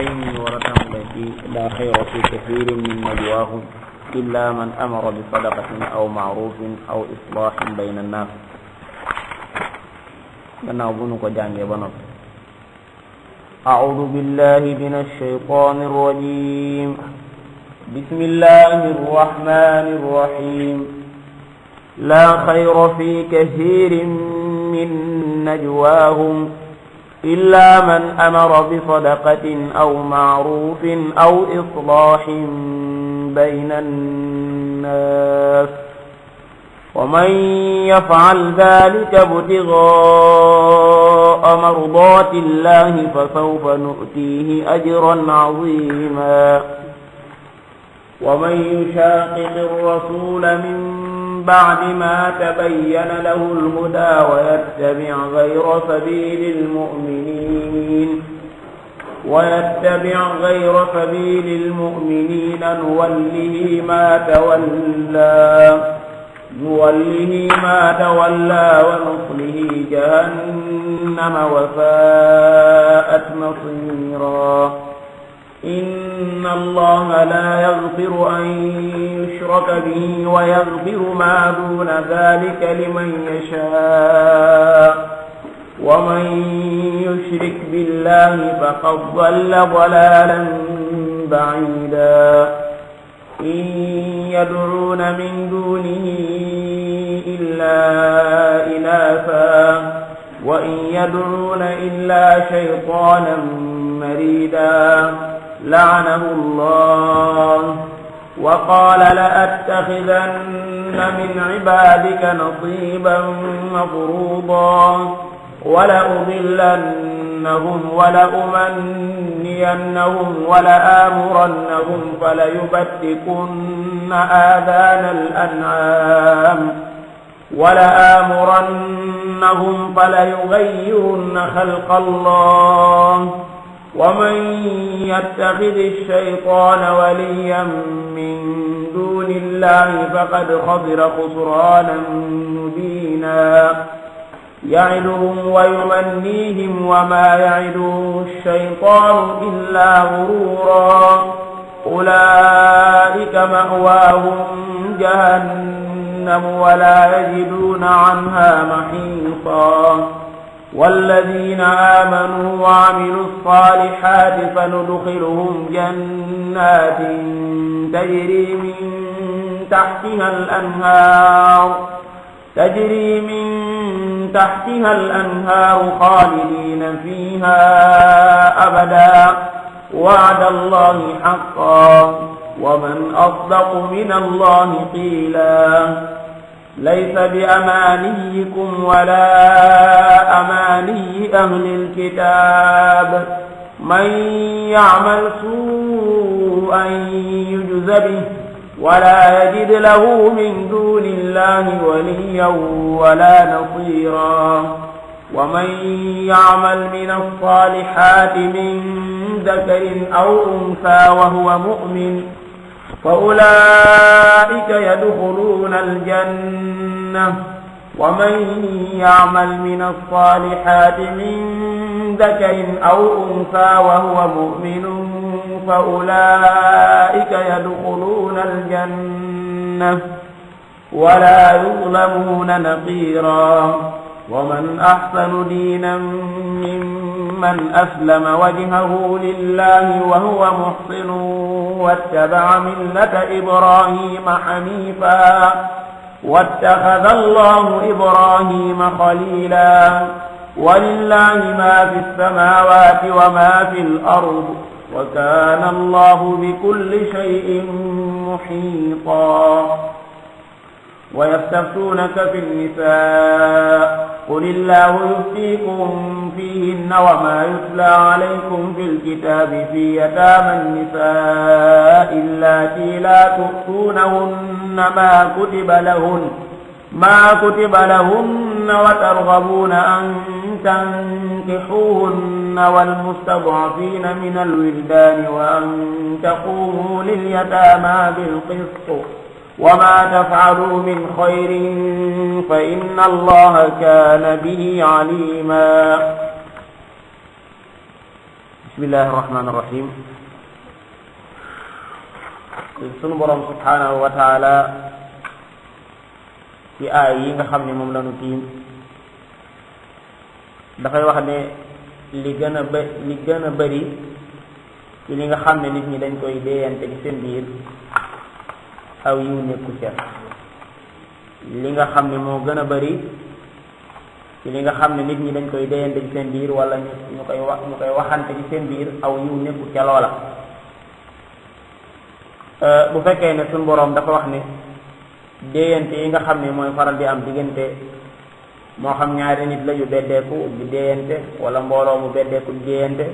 كين ورتملتي لا خير في كثير من نجواهم إلا من أمر بصدقة أو معروف أو إصلاح بين الناس. نظنك جانجي بنط. أعوذ بالله من الشيطان الرجيم. بسم الله الرحمن الرحيم. لا خير في كثير من نجواهم إلا من أمر بصدقة أو معروف أو إصلاح بين الناس ومن يفعل ذلك ابتغاء مرضات الله فسوف نؤتيه أجرا عظيما. ومن يشاقق الرسول من بعد ما تبين له الهدى ويتبع غير سبيل المؤمنين نوله ما تولى ونصله جهنم وساءت مصيرا. إن الله لا يغفر أن يشرك به ويغفر ما دون ذلك لمن يشاء ومن يشرك بالله فقد ضل ضلالا بعيدا. إن يدعون من دونه إلا إناثا وإن يدعون إلا شيطانا مريدا لعنه الله وقال لأتخذن من عبادك نصيبا مفروضا ولأضلنهم ولأمنينهم ولآمرنهم فليبتكن آذان الأنعام ولآمرنهم فليغيرن خلق الله ومن يتخذ الشيطان وليا من دون الله فقد خسر خسرانا مبينا. يعدهم ويمنيهم وما يعدهم الشيطان إلا غرورا. أولئك مأواهم جهنم ولا يجدون عنها محيصا. والذين آمنوا وعملوا الصالحات فندخلهم جنات تجري من تحتها الأنهار خالدين فيها أبدا وعد الله حقا ومن أصدق من الله قيلا. ليس بأمانيكم ولا أماني أهل الكتاب من يعمل سوءا يجز به ولا يجد له من دون الله وليا ولا نصيرا. ومن يعمل من الصالحات من ذكر أو أنثى وهو مؤمن فأولئك يدخلون الجنة. ومن يعمل من الصالحات من ذكر أو أنثى وهو مؤمن فأولئك يدخلون الجنة ولا يظلمون نقيرا. ومن أحسن دينا ممن أسلم وجهه لله وهو محسن واتبع ملة إبراهيم حنيفا واتخذ الله إبراهيم خليلا. ولله ما في السماوات وما في الأرض وكان الله بكل شيء محيطا. ويستفتونك في النساء قل الله يفتيكم فيهن وما يتلى عليكم في الكتاب في يتامى النساء اللاتي لا تؤتونهن ما كتب لهن وترغبون أن تنكحوهن والمستضعفين من الولدان وأن تقوموا لليتامى بالقسط وما تفعلوا من خير فإن الله كان به عليما. bismillahi irrahmani irrahim. sunu borom subhanahu wa taala ci aay yi nga xam ne moom lañu tiim dafay wax ne li gën a bari ci li nga xam ne nit ñi dañ koy déeyante ci seen biir aw yiw nekku ca. li nga xam ne moo gën a bari ci li nga xam ne nit ñi dañ koy déeyante ci seen biir wala ñu koy waxante ci seen biir aw yiw nekku ca loola. bu fekkee ne suñ boroom dafa wax ne déeyante yi nga xam ne mooy faral di am diggante moo xam ñaari nit la yu beddeeku di déeyante wala mbooloo mu beddeeku di déeyante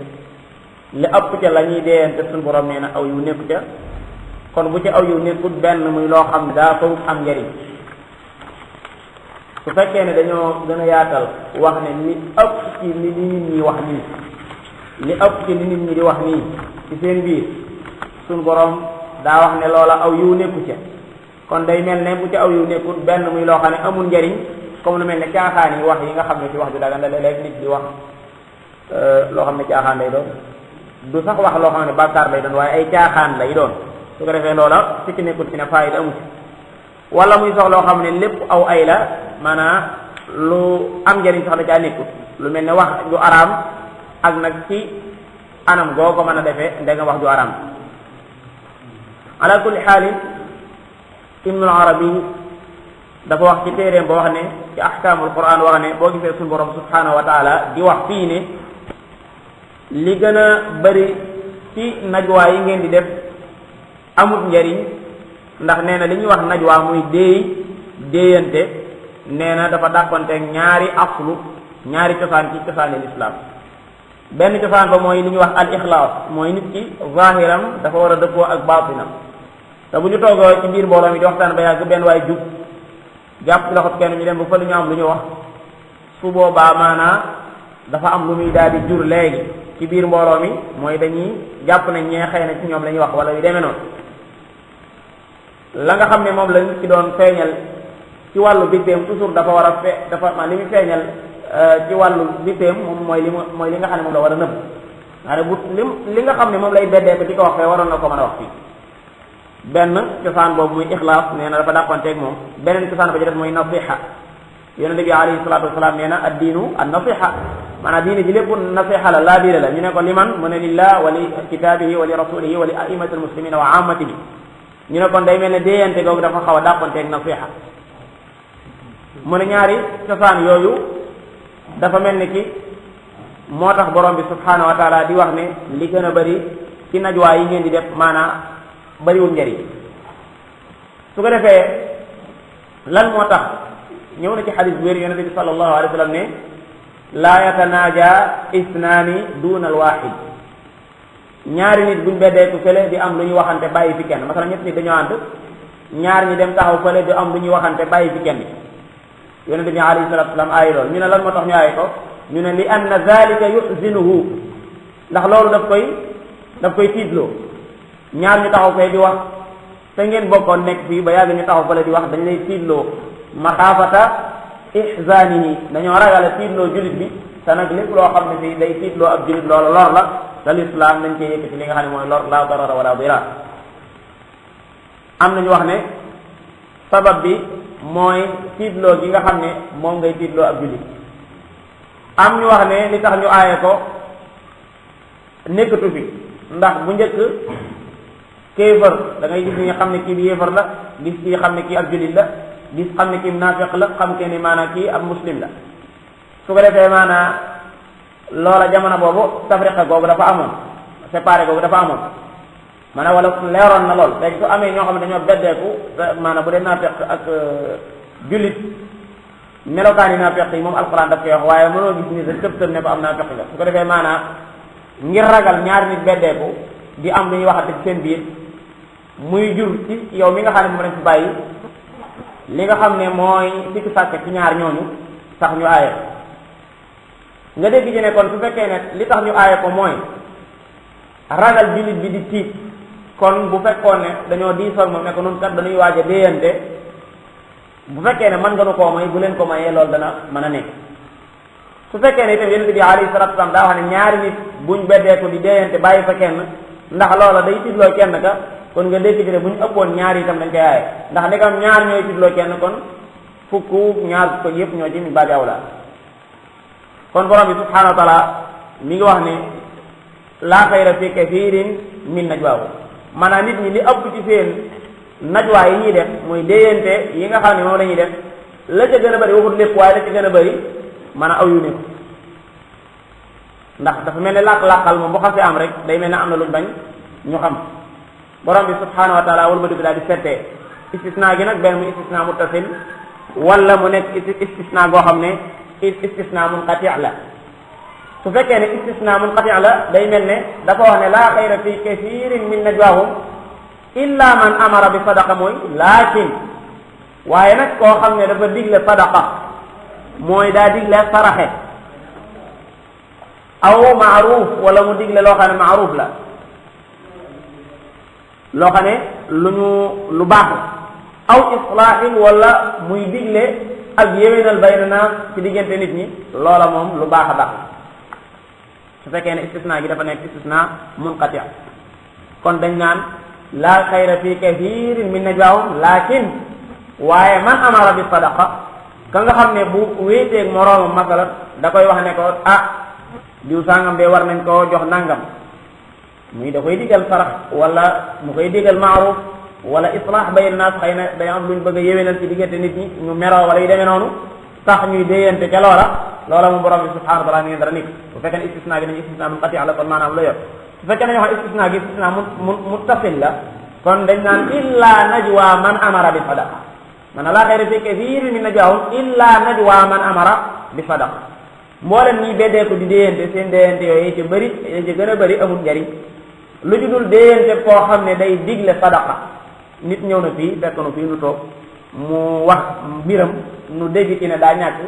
li ëpp ca la ñuy déeyante suñ boroom nee na aw yiw nekku ca. kon bu ci aw yiw nekkut benn muy loo xam ne daa fawut am njariñ. su fekkee ne dañoo gën a yaatal wax ne li ëpp ci li nit ñi wax nii li ëpp ci li nit ñi di wax nii ci seen biir suñ boroom daa wax ne loola aw yiw nekku ca. kon day mel ne bu ci aw yiw nekkut benn muy loo xam ne amul njariñ comme lu mel ne caaxaan yi wax yi nga xam ne ci wax ju dagan la léeg-léeg nit di wax loo xam ne caaxaan lay doon du sax wax loo xam ne bàkkaar lay doon waaye ay caaxaan lay doon. su ko defee loola su ci nekkut ci ne faayida amu ci wala muy sox loo xam ne lépp aw ay la maanaam lu am njariñ sax da caa nekkut lu mel ne wax ju araam ak nag ci anam goo ko mën a defee ndega wax ju araam. ala kulli xaalin ibnul arabi dafa wax ci téeréem ba wax ne ci ahkaamul quran wax ne boo gisee suñu borom subhanahu wa taala di wax fii ne li gën a bari ci najwaa yi ngeen di def amut njariñ ndax nee na li ñuy wax najwaa muy déeyante nee na dafa dàqonteeg ñaari aslu ñaari cosaan ci cosaani lislaam. benn cosaan ba mooy li ñuy wax al ixlaas mooy nit ki zahiram dafa war a dëppoo ak baatinam. te bu ñu toogoo ci biir mbooloo mi di waxtaan ba yàgg benn waay jub jàpp loxo kenn ñu dem ba fa lu ñu am lu ñu wax su boobaa maanaa dafa am lu muy daal di jur léegi ci biir mbooloo mi mooy dañuy jàpp nañ ñee xëy na ci ñoom la ñuy wax wala yu demee noonu. la nga xam ne moom la nit ki doon feeñal ci wàllu bitteem toujours dafa war a li muy feeñal ci wàllu bitteem moom mooy li nga xam ne moom la war a nëbb. waaye bu li nga xam ne moom lay beddee ko di ko wax fee waroon na ko mën a wax fii. benn cosaan boobu muy ixlaas nee na dafa dàqonteeg moom. beneen cosaan ba ci def mooy nasiha. yonente bi alayhi salaatu wasalaam nee na addiinu an nasiha maanaam diine ji lépp nasiha la laa biire la ñu ne ko liman mu ne lillah wa li kitaabihi wa li rasulihi wa li aimati almuslimina wa amatihi ñu ne kon day mel ne déeyante googu dafa xaw a dàqonteeg nasiha. mu ne ñaari cosaan yooyu dafa mel ni ki moo tax borom bi subhanahu wa taala di wax ne li gën a bari ci najwaa yi ngeen di def maanaa bariwul njariñ. su ko defee lan moo tax ñëw na ci xadis bu wér yonente bi sallallahu alayhi wa sallam ne laa yatanaaja isnaani duuna al waaxid ñaari nit buñ beddeeku fële di am lu ñuy waxante bàyyi fi kenn masalan ñett nit dañoo ànd ñaar ñi dem taxaw fële di am lu ñuy waxante bàyyi fi kenn yonente bi alayhi salatu wasalam aayi loolu ñu ne lan moo tax ñu aayi ko ñu ne li anna zalika yuxzinuhu ndax loolu daf koy tiitloo. ñaar ñu taxaw fee di wax te ngeen bokkoon nekk fii ba yàgg ñu taxaw fële di wax dañ lay tiitloo maxaafata ihzaanihi dañoo ragale tiitloo jullit bi te nag lépp loo xam ne fii day tiitloo ab jullit loolu lor la te lislaam dañ cee yëkkati li nga xam ne mooy lor la darara wala diraar. am nañu wax ne sabab bi mooy tiitloo gi nga xam ne moom ngay tiitloo ab jullit. am ñu wax ne li tax ñu aaye ko nekkatu fi ndax bu njëkk kéefër da ngay gis ñi xam ne kii bi yéefar la gis kii xam ne kii ab jullit la gis xam ne kii naafiq la xam ke ni maanaam kii ab muslim la. su ko defee maanaam loola jamono boobu tafriqa googu dafa amoon séparé googu dafa amoon maanaam wala leeroon na lool léegi su amee ñoo xam ne dañoo beddeeku maanaam bu dee naafiq ak jullit melokaani naafiq yi moom alquran daf koy wax waaye mënoo gis ni sa tëb ne ko am naafiq la. su ko defee maanaam ngir ragal ñaari nit beddeeku di am lu ñuy waxante ci seen biir muy jur ci yow mi nga xam ne moom lañ fi bàyyi li nga xam ne mooy sikki sàkk ci ñaar ñooñu tax ñu aaye nga dégg ci ne kon su fekkee ne li tax ñu aaye ko mooy ragal jullit bi di tiit kon bu fekkoon ne dañoo diisoon moom ne ko nun kat dañuy waaj a déeyante bu fekkee ne mën nga nu koo may bu leen ko mayee loolu dana mën a nekk su fekkee ne itam yonent bi alayhi salatu wasallam daa wax ne ñaari nit buñ beddeeku di deeyante bàyyi fa kenn ndax loola day tiitloo kenn ka kon nga dégg ci ne bu ñu ëppoon ñaar itam dañ koy aaye ndax ndegam ñaar ñooy tiitloo kenn kon fukk ñaar fukk yëpp ñoo ci min baabi awla kon borom bi subhanahu wa taala mi ngi wax ne laa xayra fi kathirin min najwaahum maanaam nit ñi li ëpp ci seen najwaa yi ñuy def mooy déyante yi nga xam ne moom la ñuy def la ca gën a bëri waxut lépp waaye la ca gën a bëri maanaam aw yu nekk ndax dafa mel ne làq-làqal moom bu xasee am rek day mel ne am na luñ bañ ñu xam borom bi subhanahu wa taala wala ba dugg daal di settee istisna gi nag benn mu istisna muttasil wala mu nekk istisna goo xam ne istisna munqati la su fekkee ne istisna munqati la day mel ne dafa wax ne laa xayra fi kathirin min najwaahum illa man amara bi sadaqa mooy laakin waaye nag koo xam ne dafa digle sadaqa mooy daa digle saraxe aw maaruf wala mu digle loo xam ne maaruf la loo xam ne lu baax aw islaahin wala muy digle ak yéwénal bayna naas ci diggante nit ñi loola moom lu baax a baax su fekkee ne istisna gi dafa nekk istisna munqati kon dañ naan laa xayra fi kathirin min najwaahum laakin waaye man amara bi sadaqa ka nga xam ne bu wéeteeg moroomam masalan da koy wax ne ko diw sangam de war nañ koo jox nangam muy da koy digal sarax wala mu koy digal maaruf wala islaax bayna naas xëy na day am luñ bëgg a yéwénal ci diggante nit ñi ñu meroo wala yu demee noonu tax ñuy déyante ca loola mu borom bi subhanahu wa taala ni dara nekk bu fekkee ne istisna gi nañu istisna munqati la kon maanaam la yor su fekkee nañu wax istisna gi istisna muttasil la kon dañ naan illa najwa man amara bi sadaqa maanaam laa xayra fi kathirin min najwaahum illa najwa man amara bi sadaqa mboolem ñi beddeeku di déyante seen déyante yooyu ci bëri ci gën a bëri amul njariñ lu ci dul déyante koo xam ne day digle sadaqa nit ñëw na fii fekk na fii nu toog mu wax mbiram nu dégg ci ne daa ñàkk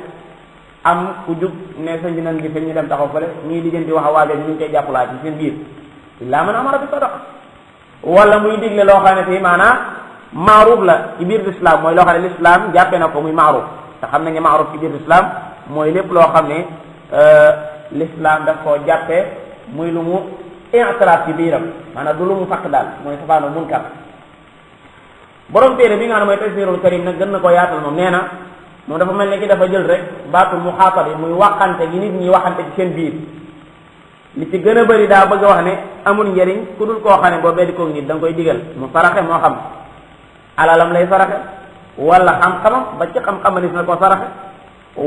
am ku jug ne sëñ bi nan gi ñu dem taxaw fële ñuy lijjanti wax a waajo ñu ngi koy jàppalaa ci seen biir illaa man amara bi sadaqa wala muy digle loo xam ne fii maanaam maaruf la ci biir l'islam mooy loo xam ne l'islam jàppe na ko muy maaruf te xam nañu maaruf ci biir l'islam mooy lépp loo xam ne l'islam daf koo jàppe muy lu mu i'tiraaf ci biiram maanaam du lu mu fakk daal mooy safaano munkar borom téere bi nga xam ne mooy tafsirul karim nag gën na ko yaatal moom nee na moom dafa mel ne ki dafa jël rek baatu muxaatab yi muy waxante gi nit ñi waxante ci seen biir li ci gën a bëri daa bëgg a wax ne amul njëriñ ku dul koo xam ne boo beddi koog nit da nga koy digal mu saraxe moo xam alalam lay saraxe wala xam-xamam ba ci xam-xam nis na koo saraxe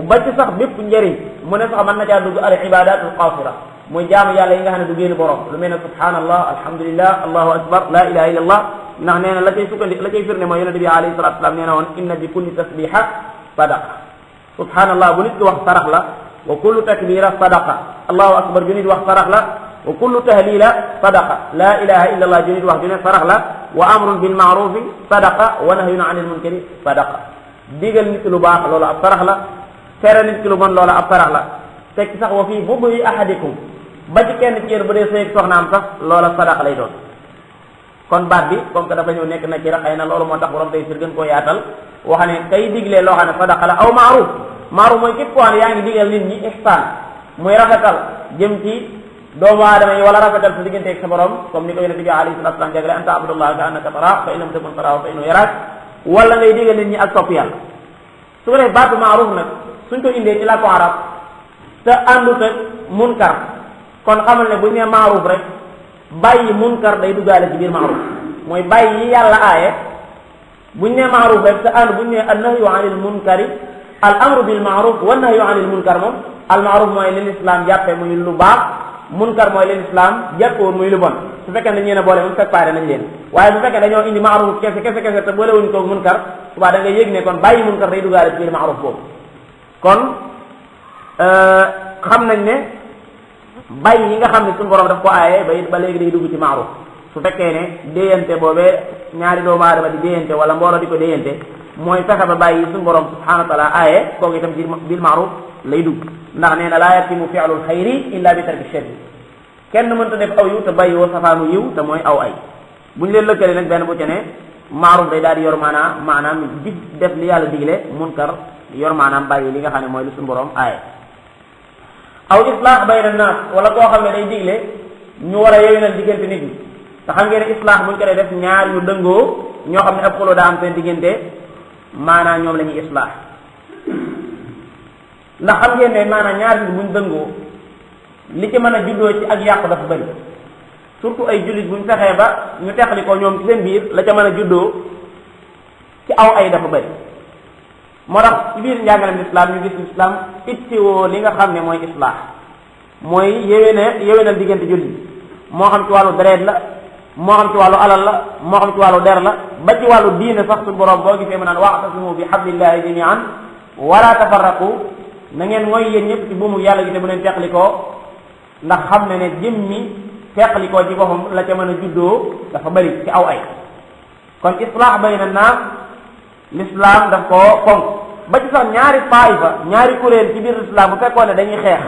ba ci sax bépp njëriñ mu ne sax mën na caa dugg al ibadatul qasira muy jaamu yàlla yi nga xam ne du génn borom lu mel ne subhanallah alhamdulillah allahu akbar la ilaha illa allah ndax nee na la cay sukkandi la cay firnde mooy yonente bi alayhi salatu wasalam nee na woon inna bi kulli tasbiha sadaqa subhanallah bu nit ki wax sarax la wa kullu takbira sadaqa allahu akbar ju nit wax sarax la wa kullu tahlila sadaqa la ilaha illa allah ju nit wax ju ne sarax la wa amrun bil ma'rufi sadaqa wa nahyun anil munkari sadaqa digal nit lu baax loolu ab sarax la tere nit ki lu bon loolu ab sarax la tekki sax wa fii bubuyi ahadikum ba ci kenn ci yéen bu dee sëy soxnaam sax loola sadaqa lay doon kon baat bi comme que dafa ñëw nekk na ci xëy na loolu moo tax borom tey sir gën koo yaatal wax ne kay diglee loo xam ne sadaqa la aw maaruf maaruf mooy képp koo xam ne yaa ngi digal nit ñi ihsaan muy rafetal jëm ci doomu aadama yi wala rafetal sa diggante ak sa borom comme ni ko yonente bi alayhi salatu wasallam jagale anta abdullah ka annaka taraah fa in lam takun taraahu fa innahu yaraak wala ngay digal nit ñi ak topp yàlla su ko def baatu maaruf nag suñ ko indee ci làkku arab te àndut ak munkar kon xamal ne bu ñu nee maaruf rek bàyyi munkar day duggaale ci biir maaruf mooy bàyyi yi yàlla aaye bu ñu nee maaruf rek te ànd bu ñu nee an nahyu anil munkari al amru bil maaruf wa nahyu anil munkar moom al maaruf mooy li l'islam jàppe muy lu baax munkar mooy li l'islam jàppewoon muy lu bon su fekkee dañ leen a boole moom séparé nañ leen waaye bu fekkee dañoo indi maaruf kese te boolewuñ ko munkar subaa da nga yëg ne kon bàyyi munkar day duggaale ci biir maaruf boobu kon xam nañ ne bàyyi yi nga xam ne suñu borom daf ko aaye ba léegi day dugg ci maaruf su fekkee ne déyante boobee ñaari doomu aadama di déyante wala mbooloo di ko déyante mooy fexe ba bàyyi suñu borom subhanahu wa taala aaye kooku itam bil maaruf lay dugg ndax nee na laa yatimu fi'lul xayri illa bi tarki sharri kenn mënta def aw yiw te bàyyi woo safaanu yiw te mooy aw ay bu ñu leen lëkkale nag benn bu ci ne maaruf day daal di yor maanaam def li yàlla digle munkar yor maanaam bàyyi li nga xam ne mooy lu suñu borom aaye aw islaax bayna naas wala koo xam ne day digle ñu war a yewinal diggante nit ñi te xam ngeen ne islaax buñ ko dee def ñaar yu dëngoo ñoo xam ne ab xuloo daa am seen diggante maanaam ñoom la ñuy islaax ndax xam ngeen ne maanaam ñaar nit buñ dëngoo li ci mën a juddoo ci ak yàqu dafa bëri surtout ay jullit buñ fexee ba ñu teqali ko ñoom ci seen biir la ca mën a juddoo ci aw ay dafa bëri moo tax ci biir njàngalem islam ñu gis islam ittiwoo li nga xam ne mooy islaax mooy yéwénal diggante jullit moo xam ci wàllu deret la moo xam ci wàllu alal la moo xam ci wàllu der la ba ci wàllu diine sax suñu borom boo gisee mu naan wa'tasimu bi hablillahi jami'an wala tafarraqu na ngeen mooy yéen ñëpp ci buumu yàlla gi te bu leen teqlikoo ndax xam ne jëmmi teqlikoo ci boppam la ca mën a juddoo dafa bari ci aw ay kon islaax bayna naas l'islam daf koo fonk ba ci sax ñaari taifa ñaari kuréel ci biir l'islam bu fekkoon ne dañuy xeex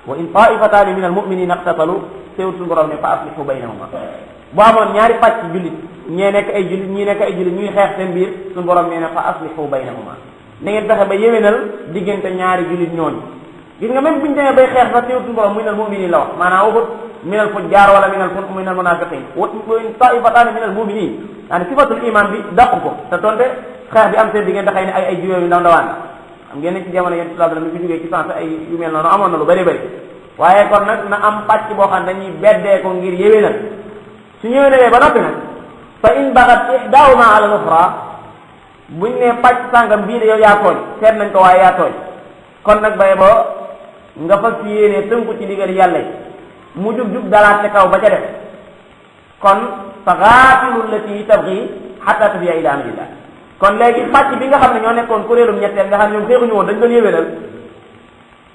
wa in taifataani min al muminina iqtatalu teewul suñu borom ne fa aslihu baynahuma bu amoon ñaari pàcc jullit ñee nekk ay jullit ñii nekk ay jullit ñuy xeex seen biir suñu borom nee na fa aslihu baynahuma na ngeen fexe ba yéwénal diggante ñaari jullit ñooñu gis nga même buñu demee bay xeex sax teewul suñu borom min al muminin la wax maanaam waxut min al fujjar wala min al munafiqin wa in taifataani min al muminin daane sifatul iman bi dàqu ko te tonte xeex bi am seen diggante xëy ne ay jiwéew yu ndaw ndawaan xam ngeen ne ci jamono yéen sallallahu alayhi wasallam mi fi jógee ci sens ay yu mel noonu amoon na lu bëri bëri waaye kon nag na am pàcc boo xam ne dañuy beddee ko ngir yéwénal su ñëwénalee ba noppi nag fa in bagat ihdahuma ala al-ukhra buñ ne pàcc sàngam bii de yow yaa tooñ seet nañ ko waaye yaa tooñ kon nag bay boo nga fas yéene tënku ci ndigal yàlla yi mu jug dalaat ca kaw ba ca def kon fa gaatilu lati tabghi hatta tafiya ila amrillah kon léegi pàcc bi nga xam ne ñoo nekkoon kuréelum ñetteel nga xam ne ñoom xeexuñu woon dañ doon yéwénal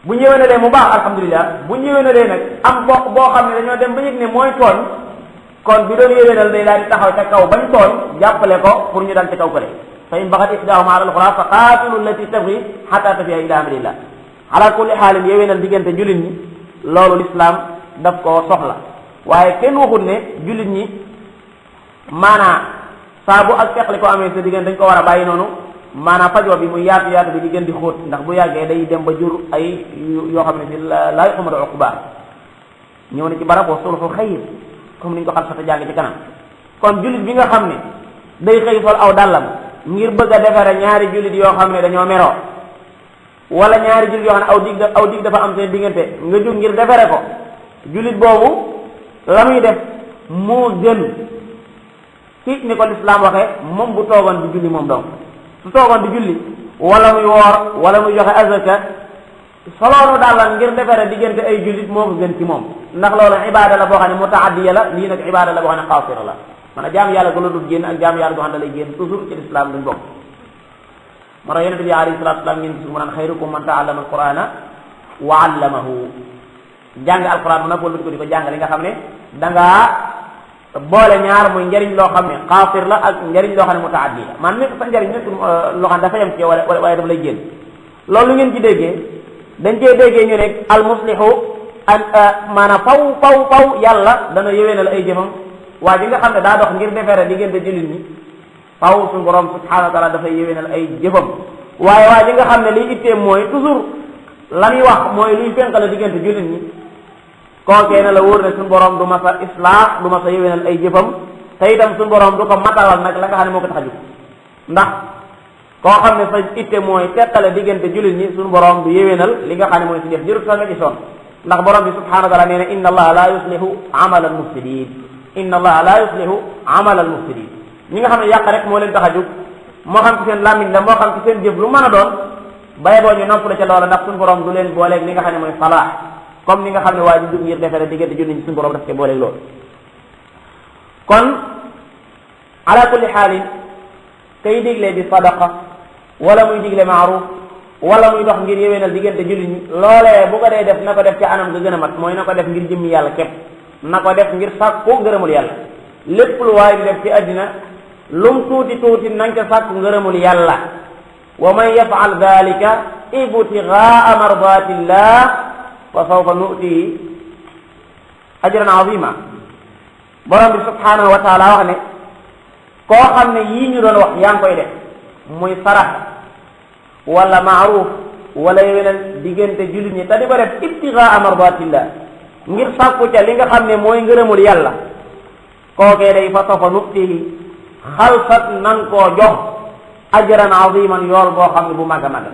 bu ñëwénalee mu baax alhamdulilah bu ñëwénalee nag am boo xam ne dañoo dem ba yëg ne mooy tooñ kon bi doon yéwénal day daal di taxaw ca kaw bañ tooñ jàppale ko pour ñu dal ci kaw ko de fa in baxat ihdahuma ala al-ukhra fa qaatilu allati tabghi hatta tafiya ila amrillah ala kulli xaalin yéwénal diggante jullit ñi loolu l'islam daf koo soxla waaye kenn waxul ne jullit ñi maanaa saa bu ak teqli ko amee sa diggante dañ ko war a bàyyi noonu maanaam fajoo bi muy yaatu bi di gën di xóot ndax bu yàggee day dem ba jur ay yoo xam ne si laa yuxamadu uqba ñëw na ci barab wa sulhu xayr comme ni ñu ko xam sax jàng ci kanam kon jullit bi nga xam ne day xëy sol aw dàllam ngir bëgg a defare ñaari jullit yoo xam ne dañoo meroo wala ñaari jullit yoo xam ne aw dig dafa am seen diggante nga jug ngir defare ko jullit boobu la muy def moo gën ci ni ko lislaam waxee moom bu toogoon di julli moom donc su toogoon di julli wala muy woor wala muy joxe azaka soloonu daal la ngir defare diggante ay jullit moo ko gën ci moom ndax loolu ibaada la boo xam ne mutaaddiya la lii nag ibaada la boo xam ne xaasira la maanaam jaam yàlla ga la dul génn ak jaam yàlla goo xam ne lay génn toujours ci lislaam duñ bokk moo tax yonente bi alayhi salatu wasalam ngeen gis mu naan xayrukum man taallama alqurana wa allamahu jàng alquran bu nag wala ko di ko jàngale nga xam ne dangaa boole ñaar muy njariñ loo xam ne xaasir la ak njariñ loo xam ne mutaaddi la maanaam nekk sa njariñ nekk loo xam ne dafa yem ci yow waaye dafa lay génn loolu lu ngeen ci déggee dañ cee déggee ñu rek al muslihu maanaam faw yàlla dana yéwénal ay jëfam waa ji nga xam ne daa dox ngir defere diggante jullit ñi faw suñu borom subhanahu wa taala dafay yéwénal ay jëfam waaye waa ji nga xam ne liy itteem mooy toujours la muy wax mooy luy fénqale diggante jullit ñi kookee na la wóor ne suñu borom du ma sa islaax du ma sa yéwénal ay jëfam te itam suñu borom du ko matalal nag la nga xam ne moo ko tax a jóg ndax koo xam ne sa itte mooy teqale diggante jullit ñi suñu borom du yéwénal li nga xam ne mooy si jëf jërut sax nga ci sonn ndax borom bi subhanahu wa taala nee na inna allaha la yuslihu amala al mufsidin inna allaha la yuslihu amala al mufsidin ñi nga xam ne yàq rek moo leen tax a jóg moo xam ci seen làmmiñ la moo xam ci seen jëf lu mën a doon baye boo ñu noppale ca loola ndax suñu borom du leen booleeg li nga xam ne mooy salaax comme ni nga xam ne waa ji dugg ngir defere diggante jullit ñi suñu borom daf cee booleeg loolu kon ala kulli xaalin kay digle bi sadaqa wala muy digle maaruf wala muy dox ngir yéwénal diggante jullit ñi loolee bu ko dee def na ko def ci anam nga gën a mat mooy na ko def ngir jëmmi yàlla képp na ko def ngir sàkku ngërëmul yàlla lépp lu waay di def ci àddina lum tuuti nañ ko sàkku ngërëmul yàlla wa man yafal dalika ibtigaa mardatillah fa sawfa nu'tihi ajran azima borom bi subhanahu wa taala wax ne koo xam ne yii ñu doon wax yaa ngi koy def muy sarax wala maaruf wala yeneen diggante jullit ñi te di ko def ibtigaa mardatillah ngir sàkku ca li nga xam ne mooy ngërëmul yàlla kookee day fa sofa nutihi xalsat nan koo jox ajran aziman yool boo xam ne bu mag a mag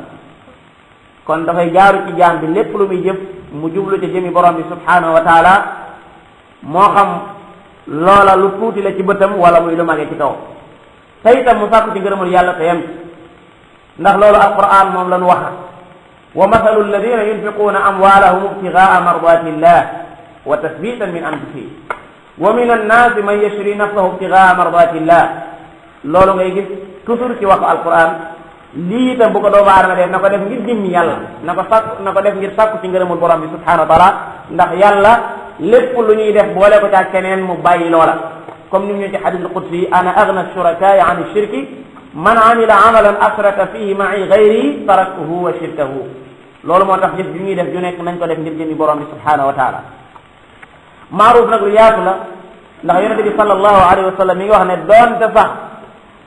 kon dafay jaaru ci jaam bi lépp lu muy jëf mu jublu ca jëmi borom bi subhanahu wa taala moo xam loola lu tuuti la ci bëtam wala muy lu mage ci kaw te itam mu sàkku ci ngërëmul yàlla te yem ndax loolu alquran moom lañu wax wa mathalu alladina yunfiquuna amwalahum ibtigaa mardatillah wa tasbitan min anfusihim wa min annaasi man yashri nafsahu ibtigaa mardatillah loolu ngay gis toujours ci waxu alquran lii itam bu ko doomu aadama def na ko def ngir jëmmi yàlla na ko def ngir sàkku ci ngërëmul borom bi subhanahu wa taala ndax yàlla lépp lu ñuy def boole ko ca keneen mu bàyyi loola comme ni mu ñu ci hadith al-qudsi ana aghna shurakaai an shirki man amila amalan ashraka fihi ma'i ghayri taraktuhu wa shirkahu loolu moo tax jëf ju ñuy def ju nekk nañ ko def ngir jëmmi borom bi subhanahu wa taala maaruf nag lu yaatu la ndax yonente bi sallallahu alayhi wa sallam mi ngi wax ne doonte sax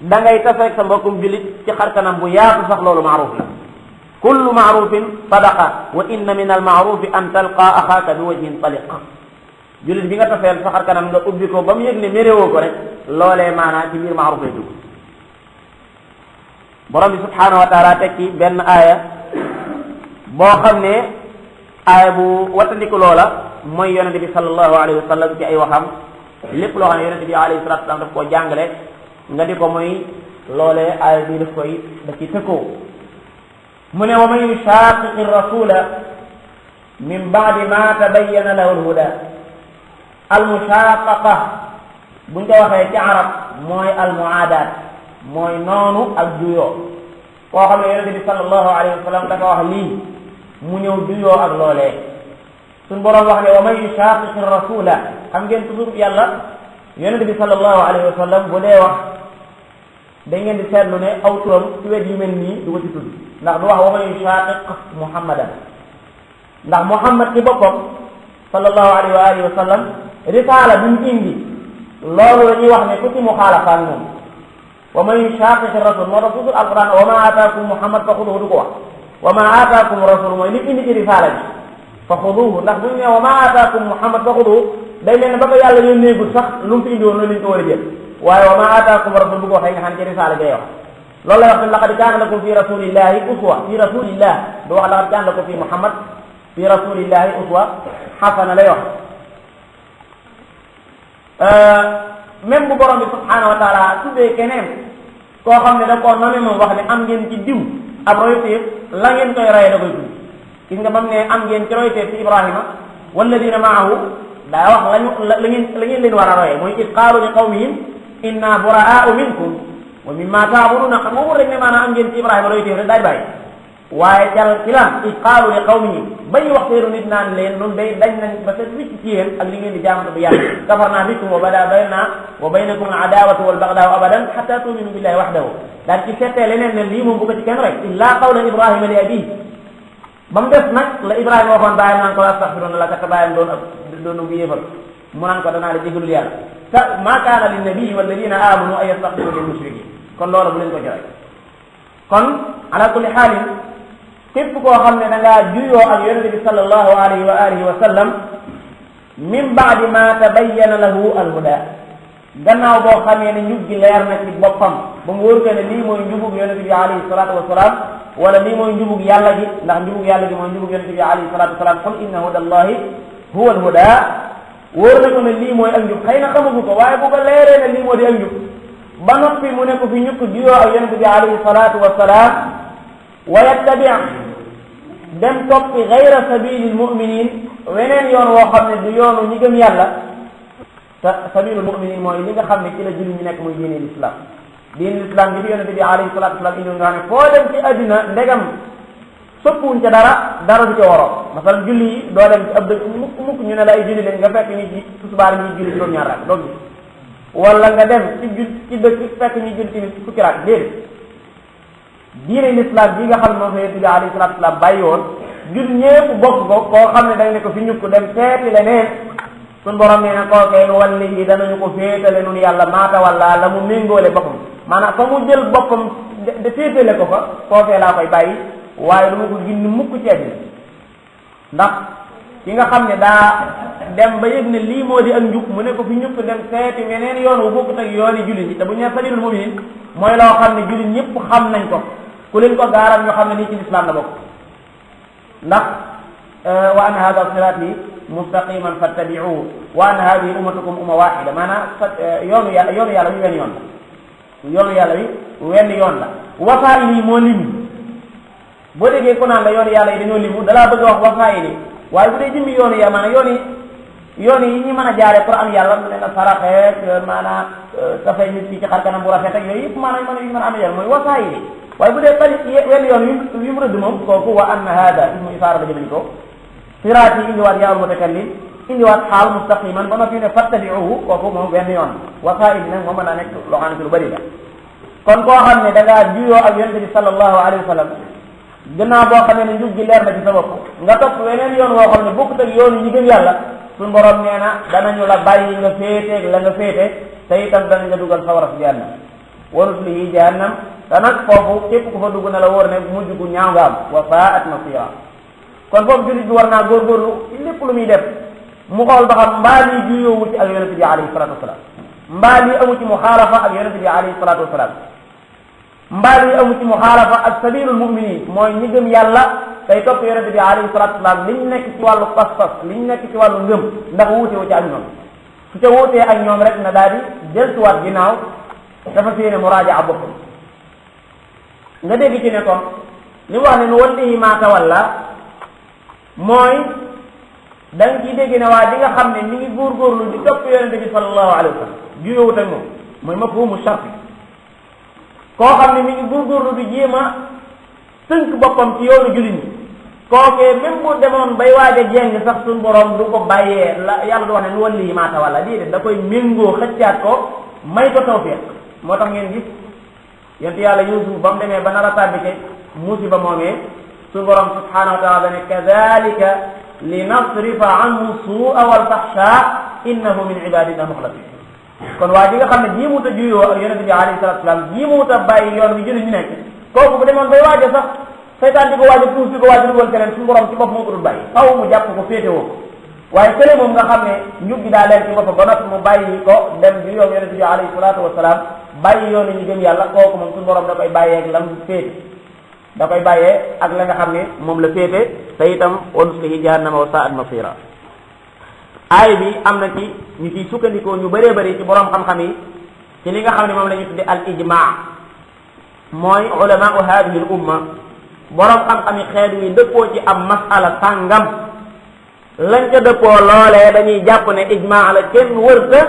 da ngay taseeg sa mbokkum jullit ci xarkanam bu yaatu sax loolu maaruf la kullu maarufin sadaqa wa inna min al maarufi an talqa axaaka bi wajhin taliq jullit bi nga taseel sa xarkanam nga ubbi ko ba mu yëg ne méréwoo ko rek loolee maanaa ci biir maaruf lay dugg borom bi subhanahu wa taala tekki benn aaya boo xam ne aaya bu wattandiku loola mooy yonente bi sallallahu alayhi wa sallam ci ay waxam lépp loo xam ne yonente bi alayhi salatu wasalam daf koo jàngale nga di ko mooy loolee aaya bi daf ci tëkkoo mu ne wa man yushaqiqi rasula min baadi ma tabayyana lahu alhuda almushaqaqa buñ ko waxee ci arab mooy almuaadaat mooy noonu ak juyoo koo xam ne yonente bi sallallahu alayhi wa sallam dafa wax lii mu ñëw juyoo ak loolee suñ boroom wax ne wa man yushaqiqi rasula xam ngeen toujours yàlla yonente bi sallallahu alayhi wa sallam bu dee wax da ngeen di seetlu ne aw turam ci wet yu mel nii du ko ci tudd ndax du wax wa man yushaqiq muhammadan ndax muhammad ci boppam sallallahu alayhi wa alihi wa sallam risaala bi mu indi loolu la ñuy wax ne ku ci muxaalafa moom wa man yushaqiq rasul moo tax toujours alquran wa ma ataakum muhammad fa xuduhu du ko wax wa ma ataakum rasul mooy li indi ci risaala bi fa xuduhu ndax bu ñu ne wa ma ataakum muhammad fa xuduhu day mel ne ba ko yàlla yónneegul sax lu mu fi indi woon loolu lañ ko war a jël waaye wa ma ataakum rasul bu ko waxee nga xam ci risaala gay wax loolu lay wax ne laqad kaana lakum fi rasulillahi uswa fi rasulillah du wax laqad kaana lakum fi muhammad fi rasulillahi uswa xasana lay wax même bu borom bi subhanahu wa taala tuddee keneen koo xam ne da koo nome moom wax ne am ngeen ci diw ab royteef la ngeen koy roye da koy tudd gis nga bam ne am ngeen ci royteef ci ibrahima walladina maahu daa wax la ngeen leen war a roye mooy id qaalu li qawmihim inna buraa'u minkum wa mimma ta'buduna xam nga rek ne maanaam am ngeen ci ibrahima royteef rek daaj bàyyi waaye cal ci lan id qaalu li qawmihim bañ wax teeru nit naan leen nun day dañ nañ ba set wicc ci yéen ak li ngeen di jaamante bu yàlla kafarna bikum wa bada bayna wa baynakum al adawatu wal baghdau abadan hatta tu'minu billahi wahdahu daal ci settee leneen ne lii moom bu ko ci kenn rek illa qawla ibrahima li abihi ba mu def nag la ibrahima waxoon bàyyam naan ko astaghfiruna laka te bàyyam doon bu yéefal mu naan ko danaa la jégalul yàlla sa ma kaana lin nabii walladina amanu an yastaghfiru lil mushrikin kon loolu bu leen ko joxe kon ala kulli xaalin képp koo xam ne da ngaa juyoo ak yonente bi sallallahu alayhi wa alihi wa sallam min baadi ma tabayyana lahu alhuda gannaaw boo xamee ne njub gi leer na ci boppam ba mu wóor ko ne lii mooy njubug yonente bi alayhi salatu wasalaam wala lii mooy njubug yàlla gi ndax njubug yàlla gi mooy njubug yonente bi alayhi salatu wasalaam qul inna huda allahi huwa alhuda wóor na ko ne lii mooy ak njub xëy na xamagu ko waaye bu ko leeree ne lii moo di ak njub ba noppi mu ne ko fi ñukk juyoo ak yonente bi alayhi salatu wasalaam wa yattabi dem toppi gayra sabilil muminin weneen yoon woo xam ne du yoonu ñi gëm yàlla sabilul muminin mooy li nga xam ne ci la julli ñu nekk muy diine l'islam diine l'islam bi fi yonente bi alayhi salatu wasalam indi nga xam ne foo dem ci addina ndegam soppuwuñ ca dara du ca waroo masalan julli yi doo dem ci ab dëkk mukk ñu ne la ay julli leen nga fekk ñu ci tusubaar ñuy julli juróom-ñaar rak doo gis wala nga dem ci dëkk fekk ñuy julli tamit fukki rak déedéet diine l'islam bi nga xam ne moom la yonente bi alayhi salatu wasalam bàyyi woon jul ñépp bokk ko koo xam ne da nga ne ko fi ñukk dem seeti leneen suñ borom nee na kookee nu walli yi danañu ko féetale nun yàlla maata walla la mu méngoole boppam maanaam fa mu jël boppam de féetale ko fa kookee laa koy bàyyi waaye du ma ko gindi mukk ci àddina ndax ki nga xam ne daa dem ba yëg ne lii moo di ak njub mu ne ko fi ñukk dem seeti meneen yoon wu bokkut ak yooni jullit ñi te bu ñu nee sabilul mu'minin mooy loo xam ne jullit ñëpp xam nañ ko ku leen ko gaaral ñu xam ne nii ci lislaam la bokk ndax wa anna hada sirati mustaqiman fattabi'uhu wa anna hadihi ummatukum umma wahida maanaam yoonu yàlla wi wenn yoon la yoonu yàlla wi wenn yoon la wasaa'il yi moo limu boo déggee ku naan la yoonu yàlla yi dañoo limu dalaa bëgg a wax wasaa'il yi waaye bu dee jëmmi yoonu yàlla maanaam yoon yi ñu mën a jaaree pour am yàlla mu ne na saraxeek maanaam dafay nit ki ci xar kanam bu rafet ak yooyu yëpp maanaam mën a am yàlla mooy wasaa'il yi waaye bu dee tali wenn yoon wi mu rëdd moom kooku wa anna hada ismu isaara la jëmani ko siraat yi indiwaat yaawul mutakallim indiwaat xaal mustaqiman ba noppi ne fattabi'uhu kooku moom wenn yoon wasaa'il nag moom mën naa nekk loo xam ne lu bëri la kon koo xam ne da ngaa juyoo ak yonente bi sallallahu alayhi wa sallam gannaaw boo xamee ne njub gi leer na ci sa bopp nga topp weneen yoon woo xam ne bokkut ak yoon yi ñu gëm yàlla suñu borom nee na danañu la bàyyi nga féeteeg la nga féete te itam danañ la dugal sawara si jahannam wa nuslihi jahannam te nag foofu képp ku fa dugg na la wóor ne mujj gu ñaaw nga am wa saa'at masira kon foofu jullit bi war naa góorgóorlu ci lépp lu muy def mu xool ba xam mbaa lii juyoowu ci ak yonente bi alayhi salatu wasalaam mbaa lii amu ci muxaalafa ak yonente bi alayhi salatu wasalaam mbaa lii amu ci muxaalafa ak sabilul muminin mooy ñi gëm yàlla tey topp yonente bi alayhi salatu wasalaam liñ nekk ci wàllu pas-pas liñ nekk ci wàllu ngëm ndax wuute wu ci ak ñoom su ca wuutee ak ñoom rek na daal di deltuwaat ginnaaw dafa séene muraaja boppam nga dégg ci ne kon li wax ne nu wallihi ma tawalla mooy da nga ciy dégg ne waa di nga xam ne mi ngi góorgóorlu di topp yonente bi sallallahu alayhi wa sallam juyowut ak moom mooy mafhumu sharti koo xam ne mi ngi góorgóorlu di jéem a tënk boppam ci yoonu jullit ñi kookee même bu demoon bay waaj a jeng sax suñu borom du ko bàyyee la yàlla du wax ne nu wallihi ma tawalla déedéet da koy méngoo xëccaat ko may ko tawfiq moo tax ngeen gis yonent yàlla Yuusuf ba mu demee ba nar a tàbbi ci musiba moomee suñu borom subhanahu wa taala ne kadhalika linasrifa anhu suu'a wal fahsha innahu min ibadina muxlasin kon waa ji nga xam ne jiimuut a juyoo ak yonente bi alayhi salatu wasalaam jiimuut a bàyyi yoon bi jullit ñu nekk kooku bu demoon bay waaje sax seytaan di ko waaje puus di ko waaje dugal keneen suñu borom ci bopp moo ko dul bàyyi faw mu jàpp ko féetewoo ko waaye kële moom nga xam ne njub gi daa leen ci boppam ba noppi mu bàyyi ko dem di yoon yonente bi alayhi salatu wasalaam bàyyi yoon ñu gëm yàlla kooku moom suñu borom da koy bàyyee ak lam féete da koy bàyyee ak la nga xam ne moom la féete te itam wa nuslihi jahannama wa sa'at masira aay bi am na ci ñu ciy sukkandikoo ñu bëree bëri ci borom xam-xam yi ci li nga xam ne moom la ñu tudde al ijmaa mooy ulamau hadihi al umma borom xam-xam yi xeet wi dëppoo ci am masala sàngam lañ ca dëppoo loolee dañuy jàpp ne ijmaa la kenn wërta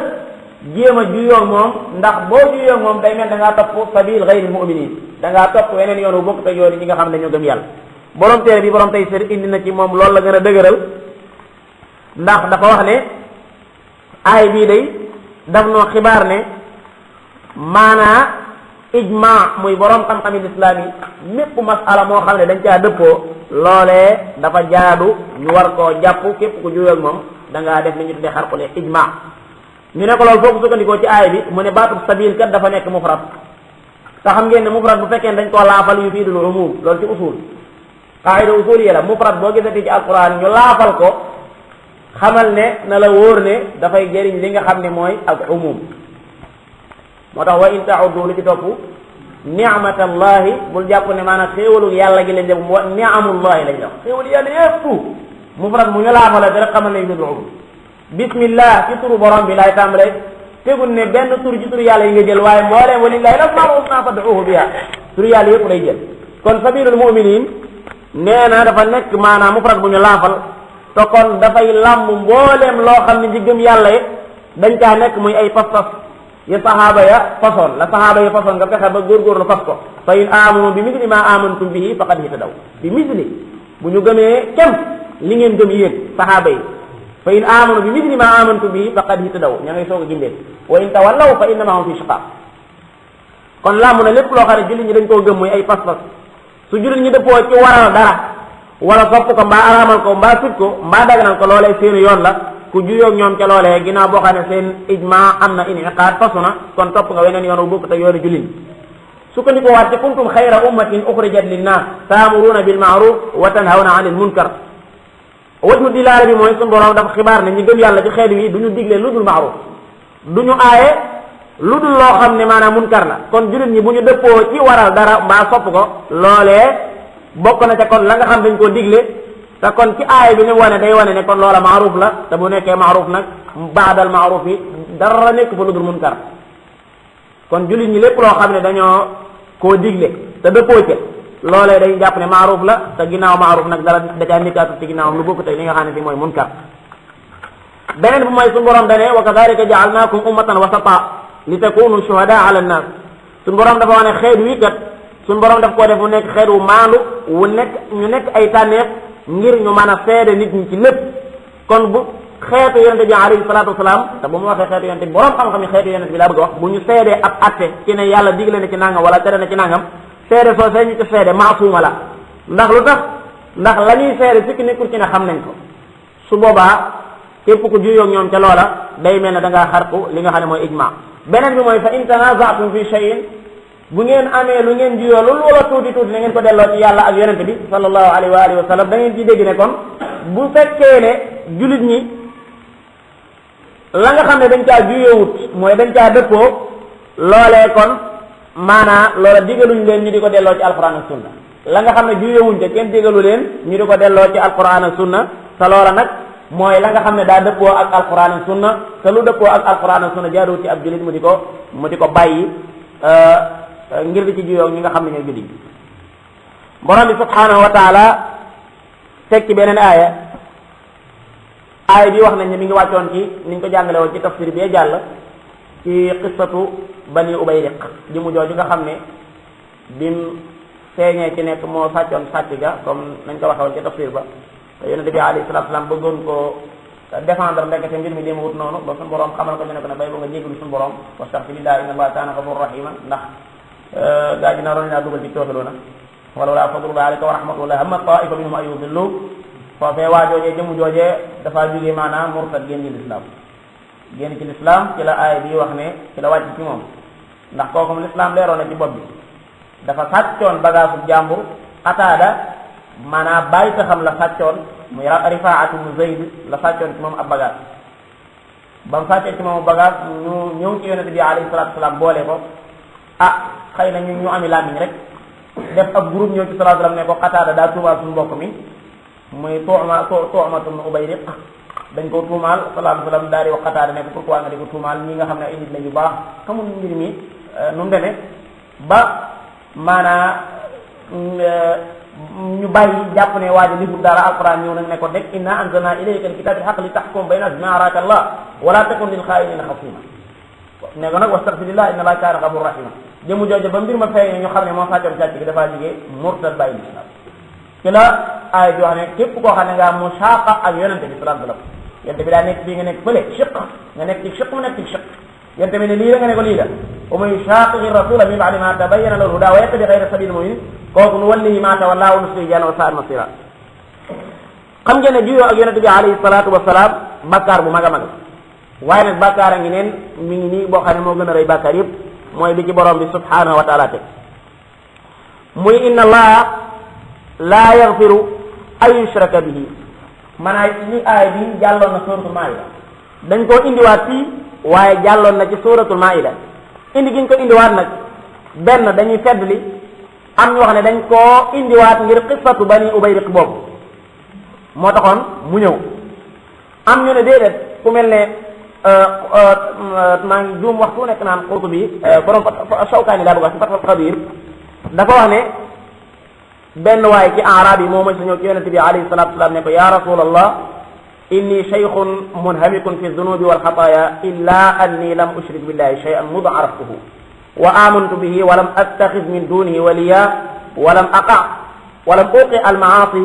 jéem a juyoo moom ndax boo juyoo moom day mel da ngaa topp sabil ghayril mu'minin da ngaa topp weneen yoonu bokk ak yoon yi ñi nga xam ne dañoo gëm yàlla borom téere bi borom tey sër indi na ci moom loolu la gën a dëgëral ndax dafa wax ne aay bii day daf noo xibaar ne maanaa ijmaa muy borom xam-xami lislaam yi mépp masala moo xam ne dañ caa dëppoo loolee dafa jaadu ñu war koo jàpp képp ku juyoo ak moom da ngaa def li ñu tuddee xarqule ijmaa ñu ne ko loolu foofu sukkandikoo ci aay bi mu ne baatub sabil kat dafa nekk mufrad te xam ngeen ne mufrad bu fekkee dañ koo laafal yu fiidul umum loolu ci usul qaida usul yi la mufrad boo gisati ci alquran ñu laafal ko xamal ne na la wóor ne dafay jëriñ li nga xam ne mooy ak umum moo tax wa in ta'uddu li ci topp ni'matallahi bul jàpp ne maanaam xéewalu yàlla gi lañ def wa ni'amullahi lañ def xéewalu yàlla yëpp mufrad mu ñu laafala bi rek xamal ne fiidul umum bismillah ci turu borom bi laay tàmbalee tegul ne benn tur ci turu yàlla yi nga jël waaye mbooleem walillahi al-asmaa'ul husnaa fad'uuhu bihaa turu yàlla yëpp lay jël kon sabiilul mu'miniin nee na dafa nekk maanaam mufrad bu ñu laafal te kon dafay làmb mbooleem loo xam ne ci gëm yàlla yi dañ caa nekk muy ay pas-pas ya sahaaba ya façon la sahaaba ya façon nga fexe ba góorgóorlu fas ko fa in aamanu bi misli ma amantum bihi faqad ihtadaw bi misli bu ñu gëmee kem li ngeen gëm yéen sahaaba yi fa in amanu bi misli ma amantu bi faqad ihtadaw ña ngay soog a gindee wa in tawallaw fa innama hum fi shiqaq kon làmb na lépp loo xam ne jullit ñi dañ koo gëm muy ay pas-pas su jullit ñi dëppoo ci waral dara wala sopp ko mbaa araamal ko mbaa sut ko mbaa daganal ko loolee seeni yoon la ku juyoog ñoom ca loolee ginnaaw boo xam ne seen ijma am na iniqaad fasu na kon topp nga weneen yoon wu bokk te yoonu jullit sukkandikoo waat ci kuntum xayra ummatin uxrijat linnaas taamuruna bil maaruf wa tanhawna anil munkar wajhu dilaala bi mooy suñu borom dafa xibaar ne ñi gëm yàlla ci xeet wi du ñu digle lu dul maaruf du ñu aaye lu dul loo xam ne maanaam munkar la kon jullit ñi bu ñu dëppoo ci waral dara mbaa sopp ko loolee bokk na ca kon la nga xam dañ koo digle te kon ci aaya bi ni wane day wane ne kon loola maaruf la te bu nekkee maaruf nag baadal maaruf yi dara nekk fa lu dul munkar kon jullit ñi lépp loo xam ne dañoo koo digle te dëppoo ca loolee day jàpp ne maaruf la te ginnaaw maaruf nag dara da caa nikkaatu ci ginnaawam lu bokk te li nga xam ne fi mooy munkar beneen bu mooy suñu borom dane wa kadhalika ja'alnakum ummatan wasata li takunu shuhada ala an-nas suñu borom dafa wax ne xeet wi kat suñu borom daf koo def mu nekk xeet wu maandu wu nekk ñu nekk ay tànneef ngir ñu mën a seede nit ñi ci lépp kon bu xeetu yonente bi alayhi salaatu wasalaam te bu mu waxee xeetu yonente bi borom xam-xam yi xeetu yonente bi laa bëgg a wax bu ñu seedee ab atte ci ne yàlla digle na ci nangam wala tere na ci nangam seede soo see ñu ci seede maasuuma la ndax lu tax ndax la ñuy seede sikki nekkul ci ne xam nañ ko su boobaa képp ku juyoog ñoom ca loola day mel ne da ngaa xarku li nga xam ne mooy ijma beneen bi mooy fa in tanaza'tum fi shay'in bu ngeen amee lu ngeen juyoo lu loola tuuti tuuti na ngeen ko delloo ci yàlla ak yonente bi sallallahu alayhi wa alihi wa sallam da ngeen ciy dégg ne kon bu fekkee ne jullit ñi la nga xam ne dañ caa juyoowut mooy dañ caa dëppoo loolee kon maanaa loola digaluñ leen ñu di ko delloo ci alquran ak sunna la nga xam ne juyoowuñ te kenn digalu leen ñu di ko delloo ci alquran ak sunna te loola nag mooy la nga xam ne daa dëppoo ak alquran ak sunna te lu dëppoo ak alquran ak sunna jaaduwut ci ab jullit mu di ko bàyyi ngir di ci juyoo ñi nga xam ne ñooy jullit borom bi subhanahu wa taala teg ci beneen aaya bi wax nañ ne mi ngi wàccoon ci niñ ko jàngale woon ci tafsir bi jàll ci qissatu bani ubayriq ji mu jooju nga xam ne bim feeñee ci nekk moo sàccoon sàcc ga comme nañ ko waxe woon ci tafsir ba te yonente bi alayhi salatu salaam bëggoon ko défendre ndekete mbir mi dema wut noonu ba suñu borom xamal ko ñu ne ko ne bay ba nga jéggalu suñu borom wastaghfirullah inna allaha kaana ghafurur rahima ndax gaa ji naroon naa dugal ci tooxaloona wala wala fadlullahi alayka wa rahmatullahi amma ta'ifa minhum ay yudillu foofee waa joojee jëmu joojee dafa jógee maanaam murtad génn ci lislaam génn ci lislaam ci la aaya bi wax ne ci la wàcc ci moom ndax kooku mu lislaam leeroon na ci bopp bi dafa sàccoon bagaasu jàmbur Qataada maanaam bàyyi ta xam la sàccoon muy Rifaa'atu mu Zayd la sàccoon ci moom ab bagage ba mu sàccee ci moom bagage ñu ñëw ci yonente bi alayhi salaatu salaam boole ko xëy na ñu ami làmmiñ rek def ab groupe ñëw ci salaatu salaam ne ko Qataada daa tuumaal suñu mbokk mi muy Tu'matu ibn Ubayriq dañ ko tuumaal salaatu salaam daal di wax Qataada ne ko pourquoi nga di ko tuumaal ñi nga xam ne ay nit lañu baax xamul mbir mi nu mu demee ba maanaa ñu bàyyi jàpp ne waaja li bu dara alquran ñëw nag ne ko deg inna anzalna ilayka alkitaba bil haqqi li tahkum bayna nas bima araka Allah wala takun lil kha'inina khasima ne ko nag wastaghfirillah inna allaha kaana ghafurur rahima jëmu jooju ba mbir ma feeñee ñu xam ne moo sàccoon càcc gi dafaa jógee murtad bàyyi lislam ci la aaya bi wax ne képp koo xam ne ngaa musaaqa ak yonente bi sallallahu alayhi wasallam yonente bi daa nekk fii nga nekk fële shiq nga nekk ci shiq mu nekk ci shiq yonente bi ne lii la nga ne ko lii la wa man yushaqiqi rasula min ba'di ma tabayyana lahu al-huda wa yattabi ghayra sabili al-mu'minin kooku nu wallihi ma tawalla wa nuslihi jahannama wa sa'at masira xam ngeen ne juyoo ak yonente bi alayhi salatu wasalaam bàkkaar bu mag a mag waaye nag bàkkaar a ngi neen mi ngi nii boo xam ne moo gën a rëy bàkkaar yëpp mooy bi ci borom bi subhanahu wa taala teg muy inna allaha laa yaghfiru an yushraka bihi maanaam li aaya bi jàlloon na suratul maida dañ koo indiwaat fii waaye jàlloon na ci suratul maida indi giñ ko indiwaat nag benn dañuy feddli am ñu wax ne dañ koo indiwaat ngir qissatu bani ubayriq boobu moo taxoon mu ñëw am ñu ne déedéet ku mel ne maa ngi juum waxtu nekk naan Qurtubi borom Shawkaani laa bëgg wax ci Fathul Qadir dafa wax ne benn waaye ci arab yi moo ma sa ñëw ci yonente bi alayhi salatu wasalam ne ko ya rasulallah inni shaykhun munhamikun fi dhunubi wal xataaya illa anni lam ushrik billahi shay'an mud araftuhu wa amantu bihi wa lam attakhidh min dunihi waliya wa lam uqi al ma'asi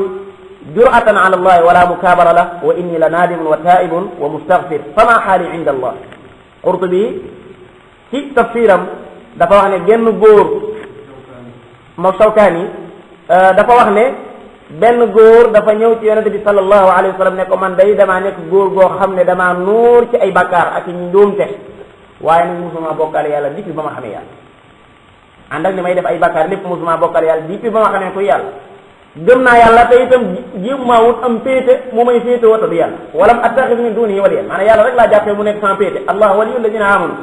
jur'atan ala allah wala mukabara lah wa inni la nadimun wa taibun wa mustaghfir fama xaali inda allah Qurtubi ci tafsiram dafa wax ne genn góor ma Shawkaani dafa wax ne benn góor dafa ñëw ci yonente bi sallallahu alayhi wa sallam ne ko man day damaa nekk góor goo xam ne damaa nuur ci ay bakkaar ak i njuumte waaye nag musuma bokkaale yàlla depuis ba ma xamee yàlla ànd ak li may def ay bàkkaar lépp musuma bokkal yàlla depuis ba ma xamee kuy yàlla gëm naa yàlla te itam jéem maa wut am péete mu may féete wata du yàlla walam attaxid min dunihi waliyan maanaam yàlla rek laa jàppee mu nekk sans péete allah waliyu alladina amanu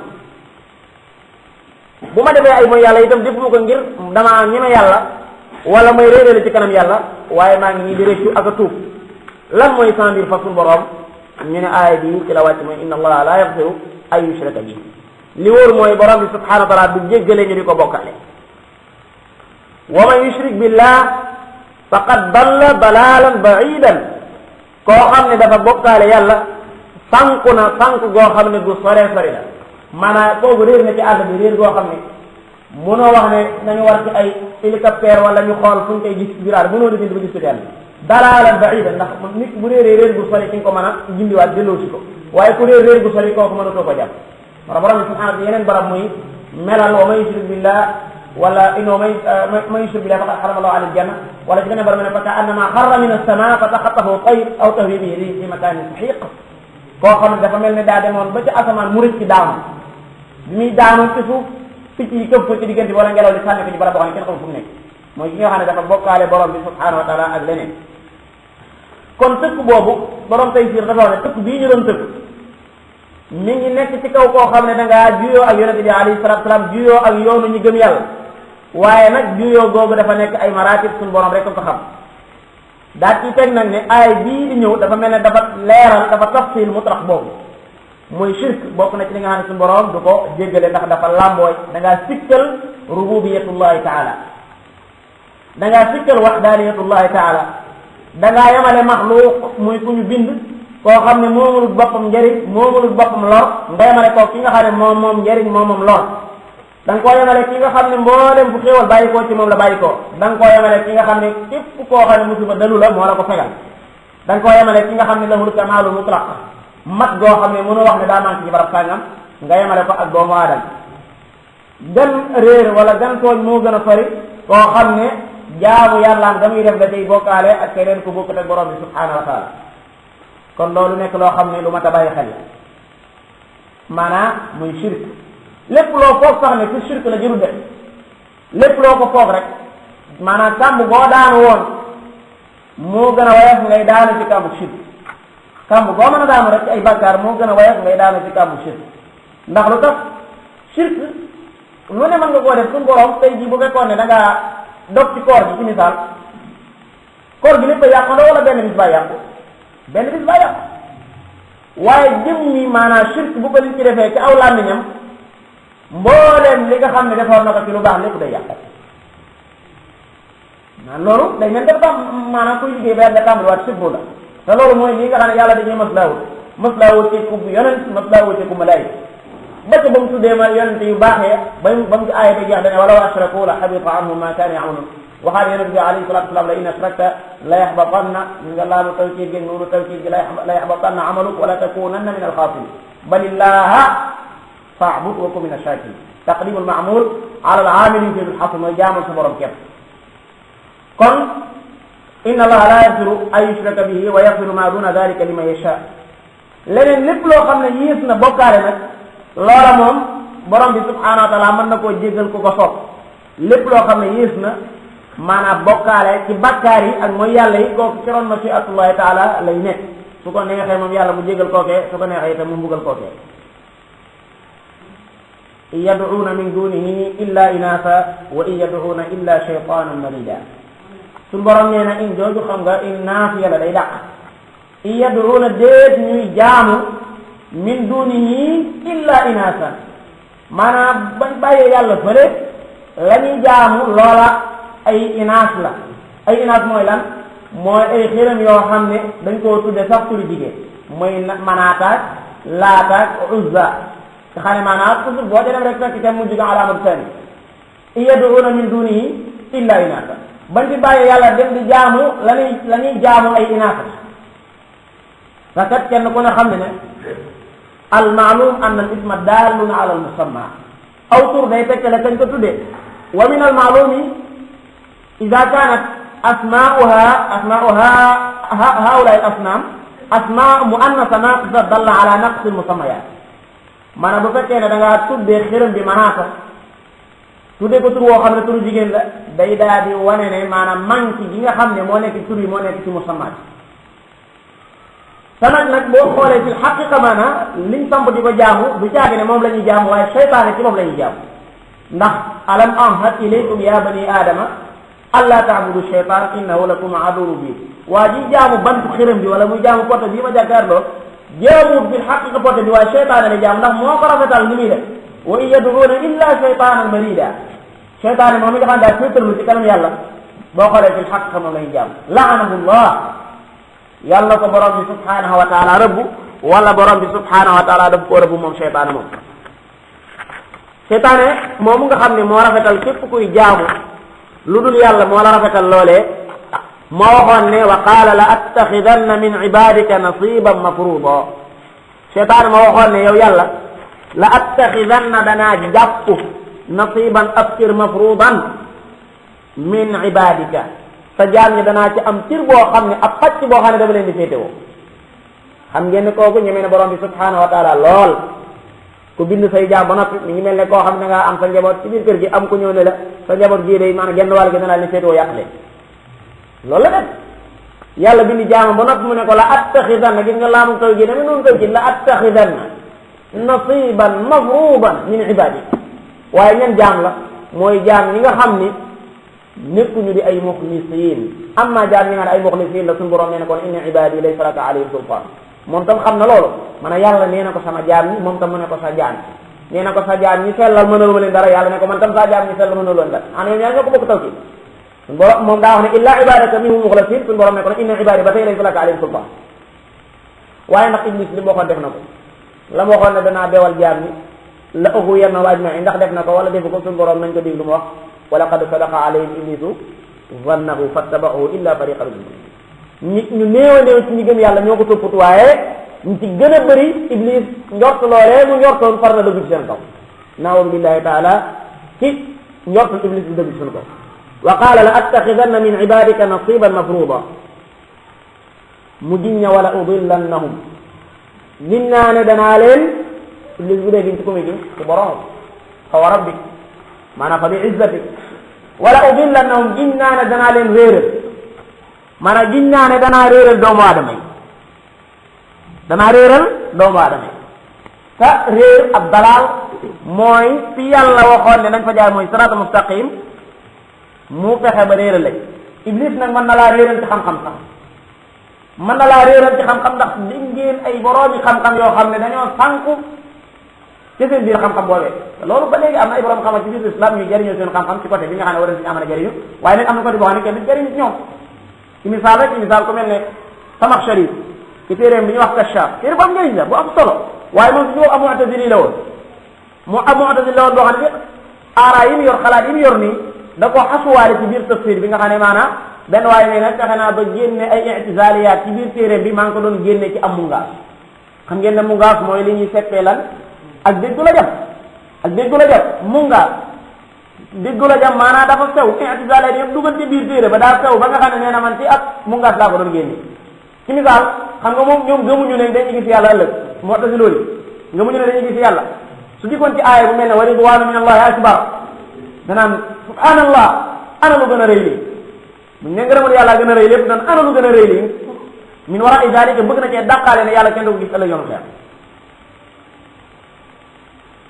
bu ma defee ay mooy yàlla itam defuma ko ngir damaa ñeme yàlla wala may réeréele ci kanam yàlla waaye maa ngi nii di réccu ak a tuub lan mooy sans biir fa suñu borom ñu ne aaya bi ci la wàcc mooy inna allaha la yaxfiru ay yushraka bi li wóor mooy borom bi subhanahu wa taala du jéggale ñu di ko bokkale wa man yushrik billah faqad dalla dalalan baidan koo xam ne dafa bokkaale yàlla sànku na sànku goo xam ne gu sore sori la maanaam kooku réer na ci àll bi réer goo xam ne mënoo wax ne nañu war ci ay hélicoptère wala ñu xool fu ñu koy gis biraar mënoo di bind ba gis ci kenn dalalan baidan ndax nit bu réeree réer gu sori ci nga ko mën a jindiwaat delloo si ko waaye ku réer gu sori kooku mënatoo ko jàpp wala borom bi subhanahu yeneen barab muy melal wa man yushrik billah wala inno man yushrik billah faqad harrama Allahu alayhi al-janna wala ci beneen barab ne fa ka'annama xarra min as-samaa fa taxattafahu tayr aw tahwi bihi riih fi makaanin sahiiq koo xam ne dafa mel ne daa demoon ba ci asamaan mu rëcc ci daanu bi muy daanu ci suuf picc yi këpp ko ci diggante bi wala ngelaw li sànni ko ci barab boo xam ne kenn xamul fu mu nekk mooy ki nga xam ne dafa bokkaale borom bi subhanahu wa taala ak leneen kon tëkk boobu borom Taysiir dafa wax ne tëkk bii ñu doon tëkk mi ngi nekk ci kaw koo xam ne da ngaa juyoo ak yonente bi alayhi salatu salaam juyoo ak yoonu ñu gëm yàlla waaye nag juyoo googu dafa nekk ay maratib suñu borom rek ko xam daal ci teg nag ne aay bii di ñëw dafa mel ne dafa leeral dafa tafsil mutlaq boobu mooy shirk bokk na ci li nga xam ne suñu borom du ko jéggale ndax dafa làmbooy da ngaa sikkal rububiyatullahi taala da ngaa sikkal waxdaaniyatullahi taala da ngaa yemale maxluuq muy ku ñu bind koo xam ne moomul boppam njëriñ moomul boppam lor nga yemale ko ki nga xam ne moom njëriñ moom lor da nga koo yemale ki nga xam ne mboolem bu xéewal bàyyi koo ci moom la bàyyi koo da nga koo yemale ki nga xam ne képp koo xam ne musiba dalu la moo la ko fegal da nga koo yemale ki nga xam ne lahul kamaalu mutlaq mat goo xam ne mënoo wax ne daa manqué ci barab sàngam nga yemale ko ak doomu aadama gan réer wala gan tooñ moo gën a sori koo xam ne jaamu yàllaam damuy def da tey bokkaale ak keneen ku bokkut ak borom bi subhanahu wa taala kon loolu nekk loo xam ne lu mat a bàyyi xel la maanaam muy shirk lépp loo foog sax ne ci shirk la jëru def lépp loo ko foog rek maanaam kàmb boo daanu woon moo gën a woyof ngay daanu ci kàmbu shirk kàmb boo mën a daanu rek ci ay bàkkaar moo gën a woyof ngay daanu ci kàmbu shirk ndax lu tax shirk lu ne mën nga koo def suñu borom tey jii bu fekkoon ne da ngaa dog ci koor gi ci misaal koor gi lépp a yàqandoo wala benn bis baa yàqu benn bis baa yàqu waaye jëm mi maanaam shirk bu ko nit ci defee ci aw làmmiñam mbooleem li nga xam ne defoon na ko ci lu baax lépp day yàq naan loolu day mel dafa maanaam kuy liggéey ba nga tàmbaliwaat sibru la te loolu mooy li nga xam ne yàlla dañuy maslaawul ci ku yonent maslaawul ci ku malaayika ba ca ba mu tuddee ma yonent yu baaxee ba mu ci aaya ba jeex dane walaw ashraku la habita anhum ma kaanu ya'malun waxaat yonent bi alayhi salatu wasalam la in ashrakta la yaxbatanna nga laamu tawkiid gi nuuru tawkiid gi la yaxbatanna amaluk wala takunanna min alxaasirin balillaha fa'bud wa kun min ash-shakirin taqdimul ma'mul ala al-amilin fi al-hasr mooy jaamal sa borom képp kon inna allaha la yaghfiru an yushraka bihi wa yaghfiru ma duna dhalika liman yasha leneen lépp loo xam ne yées na bokkaale nag loola moom borom bi subhanahu wa taala mën na koo jéggal ku ko soob lépp loo xam ne yées na maanaam bokkaale ci bakkaar yi ak mooy yàlla yi kooku ci ron mashi'atullahi taala lay nekk su ko neexee moom yàlla mu jéggal kookee su ko neexee itam mu mbugal kookee in yad'uuna min dunihi illa inaasa wa in yad'uuna illa shaytaanan marida suñu borom nee na in jooju xam nga in naafiya la day dàq in yad'uuna déet ñuy jaamu min dunihi illa inaasa maanaam bañ bàyyee yàlla fële la ñuy jaamu loola ay inaas la ay inaas mooy lan mooy ay xiram yoo xam ne dañ koo tudde sax turi jigéen mooy manaataak laataak uzza nga xam ne maanaam toujours boo dem rek fekk ca mujj ga alaamatu sani in yad'uuna min dunihi illa inaasa bañ di bàyyee yàlla dem di jaamu la ñuy jaamu ay inaasa parce que kenn ku ne xam ne ne al maalum anna al isma dallun ala al musamma aw tur day tekkale kañ ko tuddee wa min al maalumi ida kanat asmauha haula al asnam asma muannasa naqisa dalla ala naqsi al musammayat maanaam bu fekkee ne da ngaa tuddee xërëm bi manaata tudde ko tur woo xam ne turu jigéen la day daal di wane ne maanaam manki gi nga xam ne moo nekk tur yi moo nekk ci musammaat te nag boo xoolee ci xaqiqa maanaam liñ samp di ko jaamu du caagi ne moom la ñuy jaamu waaye seytaane ci moom la ñuy jaamu ndax alam ahad ilaykum ya bani aadama alla taabudu shaytan innahu lakum aduwwun mubin waa ji jaamu bantu xiram bi wala muy jaamu poto bii ma jàkkaarloo jaamu fi xaqiqa poto bi waaye seytaane la jaamu ndax moo ko rafetal ni muy def wa in yad'uuna illa shaytanan marida seytaane moom mi nga xam daal féetallu ci kanam yàlla boo xoolee fi xaqiqa moom la ñuy jaamu laanahullah yàlla ko borom bi subhanahu wa taala rëbbu wala borom bi subhanahu wa taala daf koo rëbbu moom seytaane moom seytaane moomu nga xam ne moo rafetal képp kuy jaamu lu dul yàlla moo la rafetal loolee moo waxoon ne wa qaala la attaxidanna min ibadika nasiban mafruuda seytaane moo waxoon ne yow yàlla la attaxidanna danaa jàpp nasiban ab cër mafruudan min ibadika sa jaam ñi danaa ci am cër boo xam ne ab pàcc boo xam ne dama leen di féetewoo xam ngeen ne kooku ñemee ne borom bi subhanahu wa taala lool ku bind say jaam ba noppi mi ngi mel ne koo xam ne nga am sa njaboot ci biir kër gi am ku ñëw ne la sa njaboot gii day maanaam genn wàll gi danaa leen féetewoo yàq leen loolu la def yàlla bind jaamam ba noppi mu ne ko la attaxidanna gis nga laamu taw gi dama noonu taw gi la attaxidanna nasiban mafruuban min ibadi waaye ñan jaam la mooy jaam ñi nga xam ni nekkuñu di ay muxlisiin amma jaam ñi nga ne ay muxlisiin la suñu borom nee na kon inna ibadi laysa laka alayhim sultaan moom tam xam na loolu man a yàlla nee na ko sama jaam ñi moom tam mu ne ko sa jaam nee na ko sa jaam ñi sellal mënaluma leen dara yàlla ne ko man tam sa jaam ñi sellal mënaluma leen dara ana ñoom ñaar ñoo ko bokk taw ci suñu borom moom daa wax ne illa ibadaka minhum muxlisiin suñu borom ne ko inna ibadi ba tey laysa laka alayhim sultaan waaye ndax iblis li mu waxoon def na ko la mu waxoon ne danaa beewal jaam ñi la ughwiyanna wa ajmain ndax def na ko wala defu ko suñu borom nañ ko dégg lu mu wax wa laqad sadaqa alayhim iblisu zannahu fattaba'uhu illa fariqan minhum nit ñu néew a néew ci ñi gëm yàlla ñoo ko toppatu waaye ñu ci gën a bëri iblis njort loolee mu njortoon far na dëgg ci seen kaw naawudu billahi taala ci njortul iblis bi dëgg ci seen kaw wa qaala la attaxidanna min ibadika nasiban mafruuda mu giñña wala udillannahum giñ naa ne danaa leen iblis bu dee giñ ci ko muy giñ ci borom fa wa rabbik maanaam fa bi izzatik wala udillannahum giñ naa ne danaa leen réeral maanaam giñ naa ne danaa réeral doomu aadama yi danaa réeral doomu aadama yi te réer ab dalaal mooy fi yàlla waxoon ne nañ fa jaar mooy siraatal mustaqim mu fexe ba réeral lañ iblis nag mën na laa réeral ci xam-xam sax mën na laa réeral ci xam-xam ndax di ngeen ay boroomi xam-xam yoo xam ne dañoo sànku ci seen biir xam-xam boobee loolu ba léegi am na ay borom xam-xam ci biir islam ñuy jëriñoo seen xam-xam ci côté bi nga xam ne war nañ ci amal a jëriñu waaye nag am na côté boo xam ne kenn du jëriñ ci ñoom ci misaal rek ci misaal ku mel ne Samaxshari ci téeréem bi ñu wax Kashaf téere bu am njëriñ la bu am solo waaye moom si ñëw am mu'tazili la woon mu am mu'tazili la woon boo xam ne aara yi mu yor xalaat yi mu yor nii da ko xasuwaale ci biir tafsir bi nga xam ne maanaam benn waaye nee nag fexe naa ba génne ay i'tizaliyaat ci biir téeréem bi maa ngi ko doon génne ci am mungaas xam ngeen ne mungaas mooy li ñuy seppee lan ak déggu la jam ak déggu la jam mungaas déggu la jam maanaam dafa sew i'tizaliyaat yëpp dugal ci biir téere ba daa sew ba nga xam ne nee na man ci ak mungaas laa ko doon génne ci misaal xam nga moom ñoom gëmuñu ne dañuy gis yàlla ëllëg moo tax si loolu gëmuñu ne dañuy gis yàlla su dikkoon ci aaya bu mel ne wa ridwaanu min allahi akbar danaan subhanallah ana lu gën a rëy lii buñ ne ngërëmal yàlla gën a rëy lépp dan ana lu gën a rëy lii min wara i dalika bëgg na cee dàqaale ne yàlla kenn du ko gis ëllëg yoonu xeer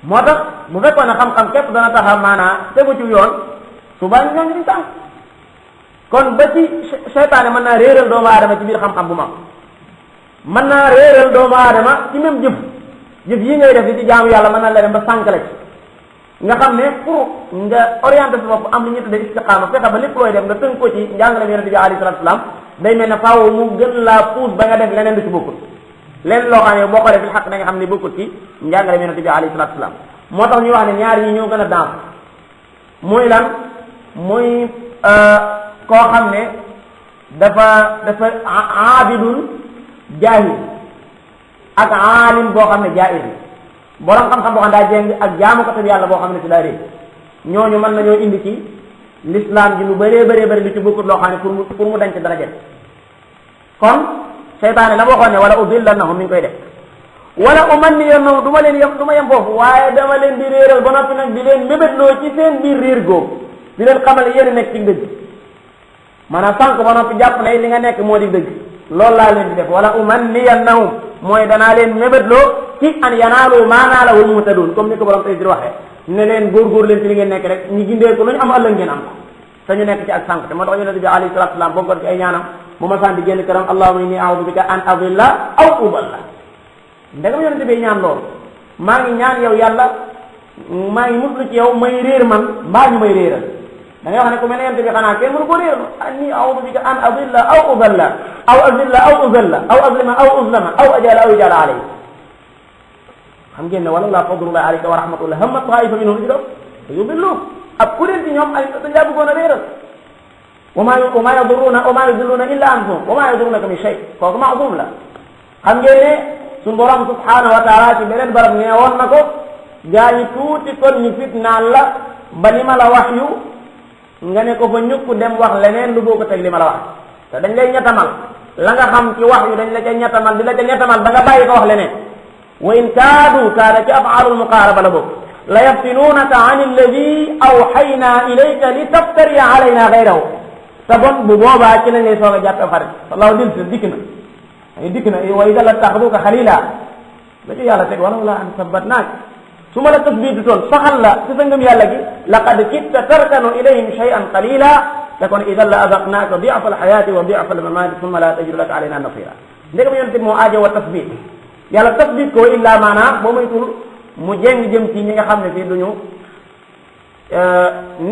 moo tax bu fekkoon ne xam-xam képp dana taxa maanaa tegu ci yoon suba ñooñu di sànq kon ba ci seytaane mën naa réeral doomu aadama ci biir xam-xam bu mag mën naa réeral doomu aadama ci même jëf yi ngay def di ci jaamu yàlla mën naa la dem ba sànq la ci nga xam ne pour nga orienté sa bopp am li ñu tuddee istiqaama fexe ba lépp looy def nga tënk ko ci njàngale yonent bi alayhi salaatu salaam day mel ne faaw mu gën laa puus ba nga def leneen du ci bokkut leen loo xam ne boo xoolee fil xaq da nga xam ne bokkut ci njàngale yonent bi alayhi salaatu salaam moo tax ñu wax ne ñaar yi ñoo gën a daans muy lan muy koo xam ne dafa aabidun jaahil ak aalim boo xam ne jaahil borom xam-xam boo xam daa jéng ak jaamukatu yàlla boo xam ne si daa réer ñooñu mën nañoo indi ci l'islam ji lu bëree bëri lu ci bokkut loo xam ne pour mu dañ ci daraja kon seytaane la waxoon ne wala udillannahum mi ngi koy def wala umanniyannahum du ma yem foofu waaye dama leen di réeral ba noppi nag di leen mébétloo ci seen biir réer googu di leen xamal yéen nekk ci dëgg maanaam sànq ba noppi jàpp ne li nga nekk moo di dëgg loolu laa leen di def wala umanniyannahum mooy danaa leen mébétloo ci an yanaalu maa naalahul muhtadun comme ni ko borom tey di waxee ne leen góorgóor leen ci li ngeen nekk rek ñi gindee ko lu ñu am ëllëg ngeen am ko te ñu nekk ci ak sànq te moo tax yonente bi alayhi salatu wasalam bokkoon ci ay ñaanam bu ma sant di génn këram allahumma inni a'udhu bika an adilla aw udalla ndegam yonente bi ñaan loolu maa ngi ñaan yow yàlla maa ngi muslu ci yow may réer man mbaa ñu may réeral da ngay wax ne ku mel ne yonente bi xanaa kenn mënu ko réer inni a'udhu bika an adilla aw udalla aw azilla aw uzalla aw azlima aw uzlama aw ajala aw ijala alayhi xam ngeen ne wala la fadlullahi alayka wa rahmatullah hamma taifa minhum idaw te yudillu ab kuréel ci ñoom ay dañ laa bëggoon a réeral wa ma yadurruna illa anfusahum wa ma yadurrunaka min shay kooku maasum la xam ngeen ne suñu borom subhanahu wa taala ci beneen barab nee woon na ko gaa ñi tuuti kon ñu fitnaan la ba li ma la wax yu nga ne ko fa ñukk dem wax leneen lu boo ko teg li ma la wax te dañ lay ñettamal la nga xam ci wax yu dañ la ca ñettamal di la ca ñettamal ba nga bàyyi ko wax leneen wa in kaadu kaada ci afaalul muqaaraba la boobu la yaftinunaka an alladi awxayna ilayka li taftariya alayna gayrahu te bon bu boobaa ci lañ lay soog a jàppe xarit wallahu dil si dikk na wa ida la taxduka xalila ba ci yàlla teg walaw la an sabbatnaak su ma la tasbiitu toon saxal la ci sa ngëm yàlla gi laqad kitta tarkanu ilayhim shay'an qalila te kon idan la adaqnaaka di'fa alxayaati wa di'fa almamaati summa la tajidu laka alayna nasira ndegam yonente moo aajo wa tasbit yàlla tasbit ko illa maanaam boo moytul mu jéng jëm ci ñi nga xam ne fii duñu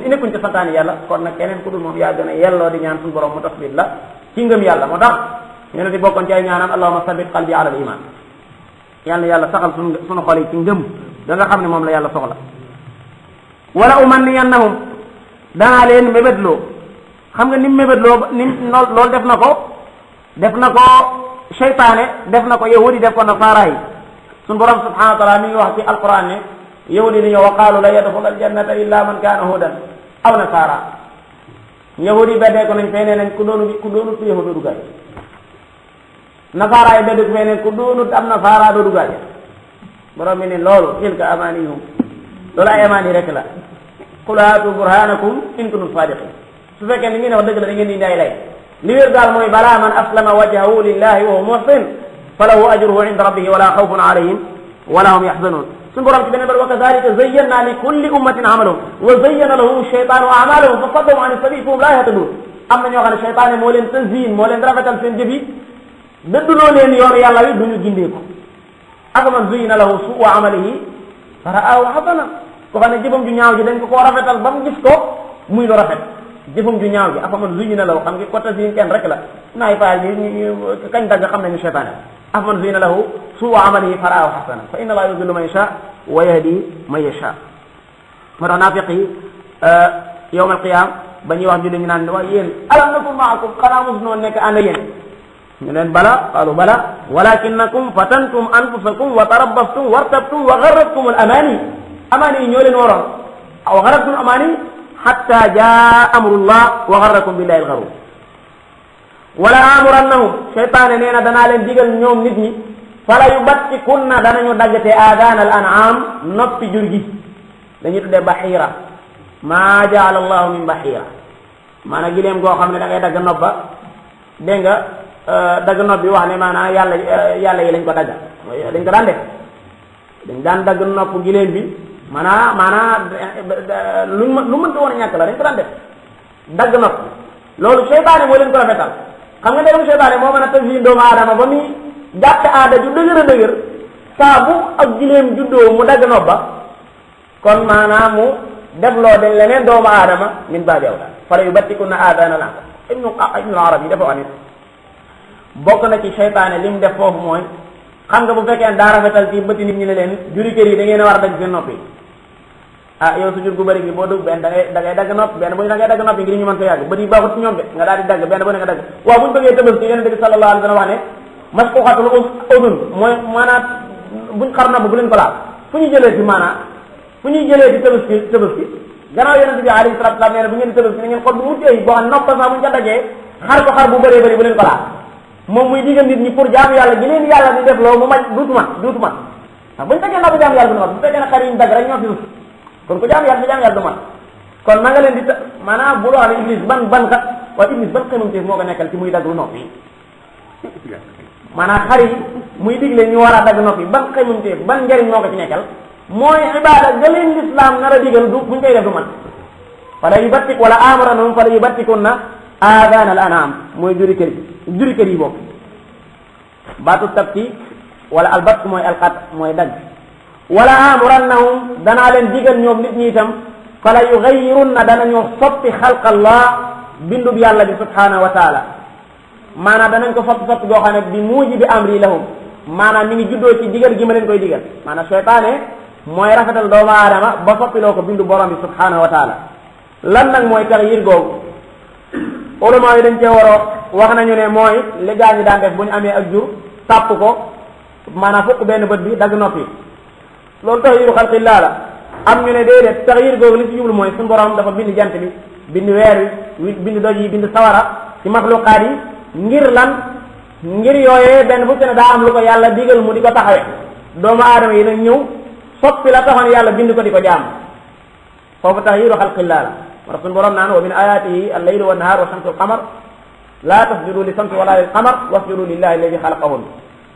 nekkuñ ci santaani yàlla kon nag keneen ku dul moom yaa gën a yelloo di ñaan suñu borom mu tasbit la ci ngëm yàlla moo tax ñene di bokkoon ci ay ñaanam allahumma sabbit qalbi ala al iman yàlla saxal suñu xol yi ci ngëm da nga xam ne moom la yàlla soxla wala umanniyannahum danaa leen mébétloo xam nga ni mébétloo ni loolu def na ko seytaane def na ko yahudi def ko nasaara yi suñu borom subhanahu wa taala mi ngi wax ci alquran ne yahudi ni ñëw wa qaalu la yadxul aljannata illa man kaana hudan aw nasaara yahudi beddee ko nañ fee nee nañ ku doonut yahudu du gaay nasaara yi bedde ko fee ne ku doonut am nasaara doo du gaay borom mi ne loolu tilka amanihum loolu ay amaani rek la qul haatu burhanakum in kuntum sadiqin su fekkee ni ngeen wax dëgg la da ngeen di njaay lay li wér daal mooy balaa man aslama wajhahu lillahi wa huwa muhsin falahu ajruhu inda rabbihi wala xawfun alayhim wala hum yaxzanun suñu borom ci beneen bar wa kadalika zayyana li kulli ummatin amalahum wa zayyana lahum shaytanu amalahum fa saddahum an sabili fahum la yahtadun am na ñoo xam ne shaytaane moo leen tazyin moo leen rafetal seen jëf yi dëdduloo leen yoonu yàlla wi duñu gindeeku afaman zuyyina lahu suu amalihi fa ra'ahu hasana ko xam ne jëfam ju ñaaw ji dañ ko koo rafetal ba mu gis ko muy lu rafet jëfam ju ñaaw ji afaman zuyyina lahu xam nga ko tazyin kenn rek la naay faal yi kañ dagg xam nañu shaytaane afaman zuyyina lahu suu amalihi fa ra'ahu hasana fa inna allaha yudillu man yasha wa yahdi man yasha moo tax naafiq yi yawm alqiyam ba ñuy wax julli ñu naan waa yéen alam nakun maakum xanaa mos noonu nekk ànd ak yéen ñu leen bala qalu bala walakinakum fatantum anfusakum wa tarabbastum wartabtum wa garratkum al amani amani yi ñoo leen waroon wa garratkum al amani hatta jaa amrullah wa garrakum billahi al gharur wala amurannahum seytaane nee na danaa leen digal ñoom nit ñi fala yubattikunna danañu daggate aadaan al an'am noppi jur gi dañuy tuddee bahira maa jaala allahu min bahira maanaam gileem goo xam ne da ngay dagg nopp ba dégg nga dagg nopp bi wax ne maanaam yàlla yi lañ ko dagg dañ ko daan def dañ daan dagg nopp gileem bi maanaam lu mënta woon a ñàkk la dañ ko daan def dagg nopp loolu seytaane moo leen ko rafetal xam nga ndegam seytaane moo mën a tëj doomu aadama ba muy jàpp aada ju dëgër a dëgër saa bu ak gileem juddoo mu dagg nopp ba kon maanaam mu def loo dañ leneen doomu aadama min baabi awla fala yubattikunna aadaana la ibnu arab yi dafa wax nit bokk na ci seytaane li mu def foofu mooy xam nga bu fekkee daa rafetal ci bëti nit ñi ne leen juri kër yi da ngeen a war a dagg seen nopp yi ah yow su jur gu bëri gi boo dugg benn da ngay dagg nopp benn bu ñu da ngay dagg nopp yi ngir ñu mën ko yàgg bët yi baaxut ci ñoom de nga daal di dagg benn bu ne nga dagg waaw bu ñu bëggee tëbës ci yonente bi sallallahu alayhi wa sallam wax ne masquqatul udun mooy maanaam buñ xar nopp bu leen ko laal fu ñu jëlee ci maanaam fu ñuy jëlee ci tëbëski gannaaw yonente bi alayhi salatu wasallam nee na bu ngeen tëbëski na ngeen xool bu mucc ay boo xam nopp sax buñ ca dajee xar ko xar bu bëree bëri bu leen ko laal moom muy digal nit ñi pour jaamu yàlla gi leen yàlla di def loo mu maj duutu mat ndax buñu fekkee ndax bu jaamu yàlla du mat bu fekkee ne xar yi ñu dagg rek ñoo fi wut kon ku jaamu yàlla du mat kon na nga leen di maanaam bu wax ne iblis ban kat waaye iblis ban xemamteef moo ko nekkal ci muy dagg lu noppi maanaam xar yi muy digle ñu war a dagg noppi ban xemamteef ban njariñ moo ko ci nekkal mooy ibaada ga leen lislaam nar a digal du buñ koy def du mat fala yubattik wala amaranahum fala yubattikunna aadaan al anam mooy juri kër yi bokk baatu tabti wala albat mooy alqat mooy dagg wala amurannahum danaa leen digal ñoom nit ñi itam fala yugayyirunna danañu soppi xalqallah bindub yàlla bi subhanahu wa taala maanaam danañ ko soppi goo xam ne bi muujibi amri lahum maanaam mi ngi juddoo ci digal gi ma leen koy digal maanaam seytaane mooy rafetal doomu aadama ba soppiloo ko bindu borom bi subhanahu wa taala lan nag mooy taxyir googu ulama yi dañ cee waroo wax nañu ne mooy li gaa ñi daan def bu ñu amee ak jur tàpp ko maanaam fukk benn bët bi dagg noppi loolu taxyiru xalqillaa la am ñu ne déedéet taxyir googu li ci jublu mooy suñu borom dafa bind jant bi bind weer wi bind doj yi bind sawara ci maxluqaat yi ngir lan ngir yooyee benn bu ci ne daa am lu ko yàlla digal mu di ko taxawe doomu aadama yi nag ñëw soppi la taxoon yàlla bind ko di ko jaam foofu taxyiru xalqillaa la moo tax suñu borom naan wa min ayatihi al-laylu wa nahar wa shamsu wal qamar la tasjudu li shamsi wala lil qamar wasjudu lillahi alladi xalaqahun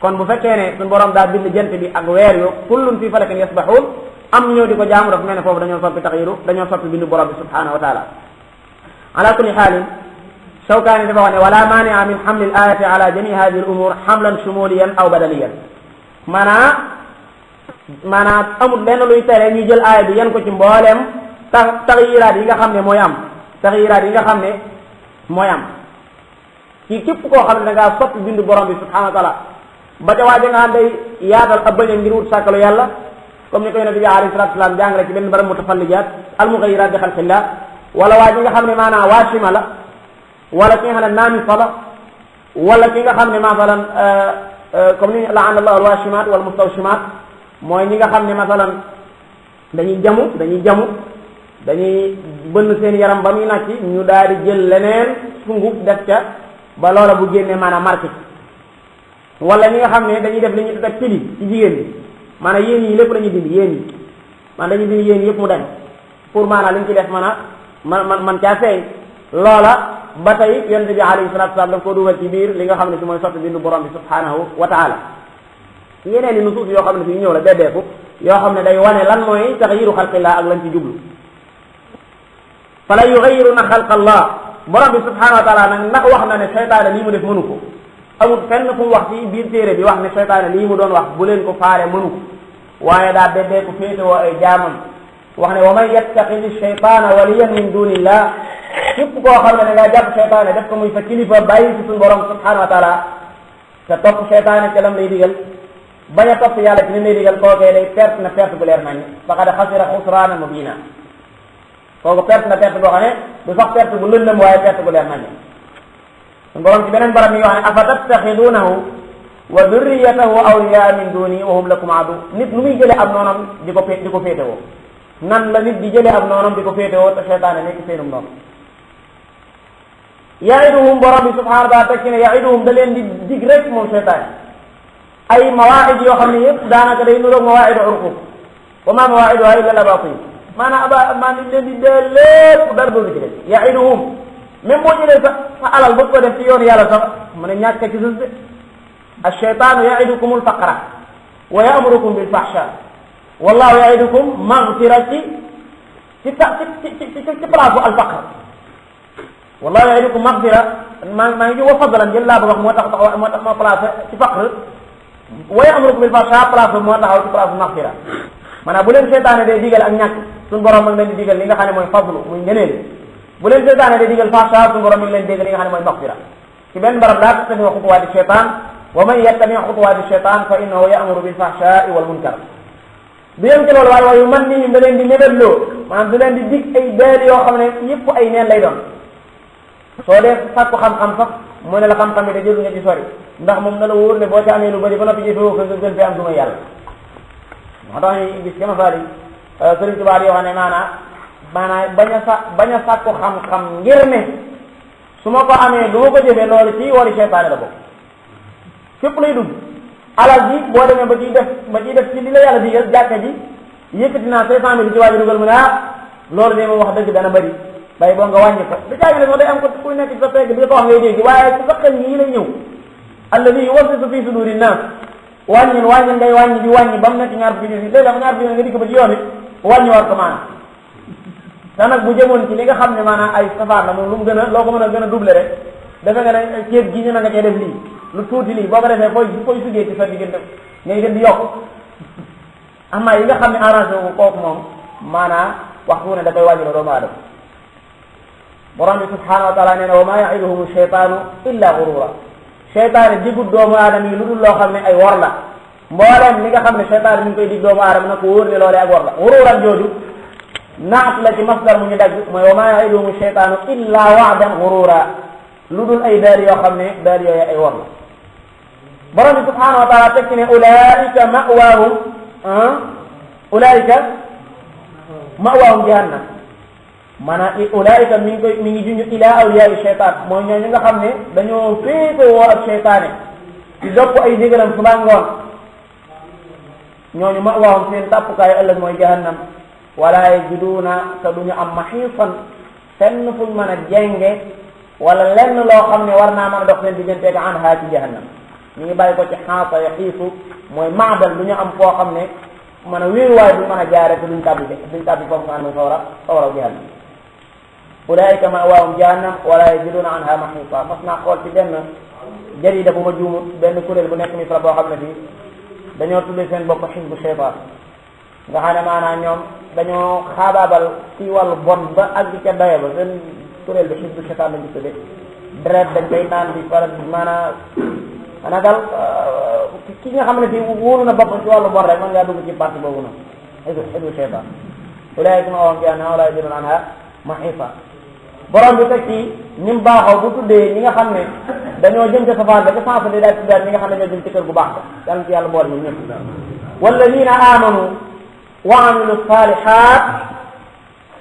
kon bu fekkee ne suñu borom daa bind jant bi ak weer yu kullun fi falakin yasbahun am ñëw di ko jaamu dafa mel ne foofu dañoo soppi taxyiru dañoo soppi bindu borom bi subhanahu wa taala ala kulli xaalin Shawkaani dafa wax ne wala maania min xamli l ayati ala jami hadihi al umur xamlan shumuliyan aw badaliyan maanaam amul lenn luy tere ñu jël aaya bi yan ko ci mbooleem taxyiraat yi nga xam ne mooy am taxyiraat yi nga xam ne mooy am ci képp koo xam ne da ngaa soppi bindu borom bi subhanahu wa taala ba ca waaja nga xam day yaatal ab bëñam ngir wut sàkkalu yàlla comme ni ko yonente bi alayhi salatu wasalam jàngale ci benn barab mutafallijaat al mughayyirat bi xalqillah wala waa ji nga xam ne maanaam waasima la wala ki nga xam ne naamisa la wala ki nga xam ne masalan comme ni laana allah al waashimat wal mustawshimat mooy ñi nga xam ne masalan dañuy bënn seen yaram ba muy nàcc ñu daal di jël leneen sunguf def ca ba loola bu génnee maanaam marqué wala ñi nga xam ne dañuy def li ñuy def pili ci jigéen ñi maanaam yéen yi lépp la ñuy dindi yéen yi maanaam dañuy dindi yéen yëpp mu dem pour maanaam li ñu ci def man caa feeñ loola ba tey yonente bi alayhi salatu wasalam daf ko dugal ci biir li nga xam ne si mooy sotti bindu borom bi subhanahu wa taala yeneen i nusuus yoo xam ne si ñëw la beddeeku yoo xam ne day wane lan mooy taxyiru xalqillah ak lan ci jublu fala yugayyiruna xalqallah borom bi subhanahu wa taala nag ndax wax na ne seytaane lii mu def mënu ko amul fenn fu mu wax ci biir téere bi wax ne seytaane lii mu doon wax bu leen ko faale mënu ko waaye daa beddeeku féetewoo ay jaamam wax ne wa man yattaxidi shaytaana waliyan min dunillah képp koo xam ne da ngaa jàpp seytaane def ko muy sa kilifa bàyyi ci suñu borom subhanahu wa taala te topp seytaane ca lam lay digal bañ a topp yàlla ci li lay digal kookee day perte na perte bu leer nañ faqad xasira xusraana mubina kooku perte na perte boo xam ne du sax perte bu lëndëm waaye perte bu leer nañ suñu borom ci beneen barab mi wax ne afa tattaxidunahu wa durriyatahu awliyaa min duni wa hum lakum adu nit nu muy jëlee ab noonam di ko féetewoo nan la nit di jëlee ab noonam di ko féetewoo te seytaane nekk seenum noonu yaiduhum borom bi subhanahu wa taala teg ci ne yaiduhum da leen di dig rek moom seytaane ay mawaid yoo xam ne yëpp daanaka day nuroog mawaidu urqub wa ma mawaiduha illa al-abatil maanaam maa ngi leen di dee lépp dara dootu ci def yaiduhum même boo jëlee sa alal bëgg ko def ci yoonu yàlla sax mu ne ñàkk ci sës de ash-shaytaanu yaidukum al-faqra wa ya'murukum bil-fahsha wallahu yaidukum maghfira ci place al-faqr wallahu yaidukum maghfira maa ngi wa fadlan jël laa bëgg wax moo tax ma placé ci faqr wa ya'murukum bil-fahsha place moo taxaw ci place maghfira maanaam bu leen seytaane day digal ak ñàkk suñu borom nag leen di digal li nga xam ne mooy fadlu muy ngëneel bu leen seytaane day digal fahsha suñu borom mi ngi leen digal li nga xam ne mooy maghfira ci benn barab laa tattabi'u xutuwaati shaytaan wa man yattabi' xutuwaati shaytaan fa innahu ya'muru bil-fahshaa'i wal munkar du yem ci loolu waaye yu man nii da leen di mébétloo maanaam du leen di dig ay deel yoo xam ne yëpp ay neen lay doon soo dee sàkku xam-xam sax mu ne la xam-xam yi da jël nga ci sori ndax moom na la wóor ne boo ci amee lu bëri ba noppi jëfewoo ko nga gën fi am duma yàlla moo tax ñu gis kama faari Sëriñ Tuubaa yoo xam ne maanaam bañ a sàkku xam-xam ngir ne su ma ko amee du ma ko jëfee loolu ci wari seytaane la bokk fépp lay dugg alal ji boo demee ba ciy def ci li la yàlla digal jàkka ji yëkkati naa 500 000 ci waa ji dugal mu ne loolu de moom wax dëgg dana bëri bay boo nga wàññi ko li caagi ne moo day am ko kuy nekk ci sa pegg bi ko wax ngay dégg waaye ci sa xel yi lay ñëw alladi yuwaswisu fi suduri naas wàññil ngay wàññi di wàññi ba mu nekk ñaar fukki nit léegi ñaar fukki nga dikk ba ci yoon it wàññi war ko maanaam te nag bu jëmoon ci li nga xam ne maanaam ay safar la moom lu mu gën a loo ko mën a gën a doublé rek defe nga ne ceeb gi ñu na nga cee def lii lu tuuti lii boo ko defee fooy sugee ci sa diggante ngay gën di yokk amaa yi nga xam ne arrangé wu kooku moom maanaam waxtu ne da koy wàññi la doomu aadama borom bi subhanahu wa taala nee na wa ma yaiduhum cheytaanu illa gurura cheytaane digut doomu aadama yi lu dul loo xam ne ay wor la mbooleem li nga xam ne cheytaane mi ngi koy dig doomu aadama na ko wóor ne loolee ak wor la gururan jooju naat la ci masdar mu ñu dagg mooy wa ma yaiduhum cheytaanu illa waadan gurura lu dul ay daal yoo xam ne daal yooyu ay wor la borom bi subhanahu wa taala tekki ne ulaika mawaahum jahannam maanaam ulaika mi ngi junj ila awliyaa cheytaan mooy ñooñu nga xam ne dañoo féetewoo ak cheytaane di dopp ay digalam suba ngoon ñooñu mawaahum seen tàppukaay ëllëg mooy jahannam wala yajiduuna te duñu am maxiisan fenn fuñ mën a jenge wala lenn loo xam ne war naa mën a dox seen digganteeg anha ci jahannam ñu ngi bàyyi ko ci xaasa ya xiisu mooy maadal du ñu am foo xam ne mën a wéeruwaay bu mën a jaare te duñ tàbbi foofu nga xam ne sawaraw jahannam ulaika mawaahum jahannam wala yajiduna anha maxiisa mas naa xool ci benn jarida bu ma juumut benn kuréel bu nekk Misra boo xam ne fii dañoo tuddee seen bopp xisbu cheytaan nga xam ne maanaam ñoom dañoo xaabaabal ci wàllu bon ba àgg ca daye ba seen kuréel bi xisbu cheytaan lañu tuddee deret dañ koy naan di faral maanaam daal ki nga xam ne fii wóolu na boppam ci wàllu bon rek mën ngaa dugg ci parti boobu noonu xisbu cheytaan ulaika mawaahum jahannam wala yajiduna anha maxiisa borom bi teg ci ni mu baaxoo bu tuddee ñi nga xam ne dañoo jëm ca safaan ba ca sens bi daal tuddaat ñi nga xam ne dañoo jëm ci kër gu baax ba yàlla ci yàlla boole ñu ñëpp walladina amanu wa amilu salihat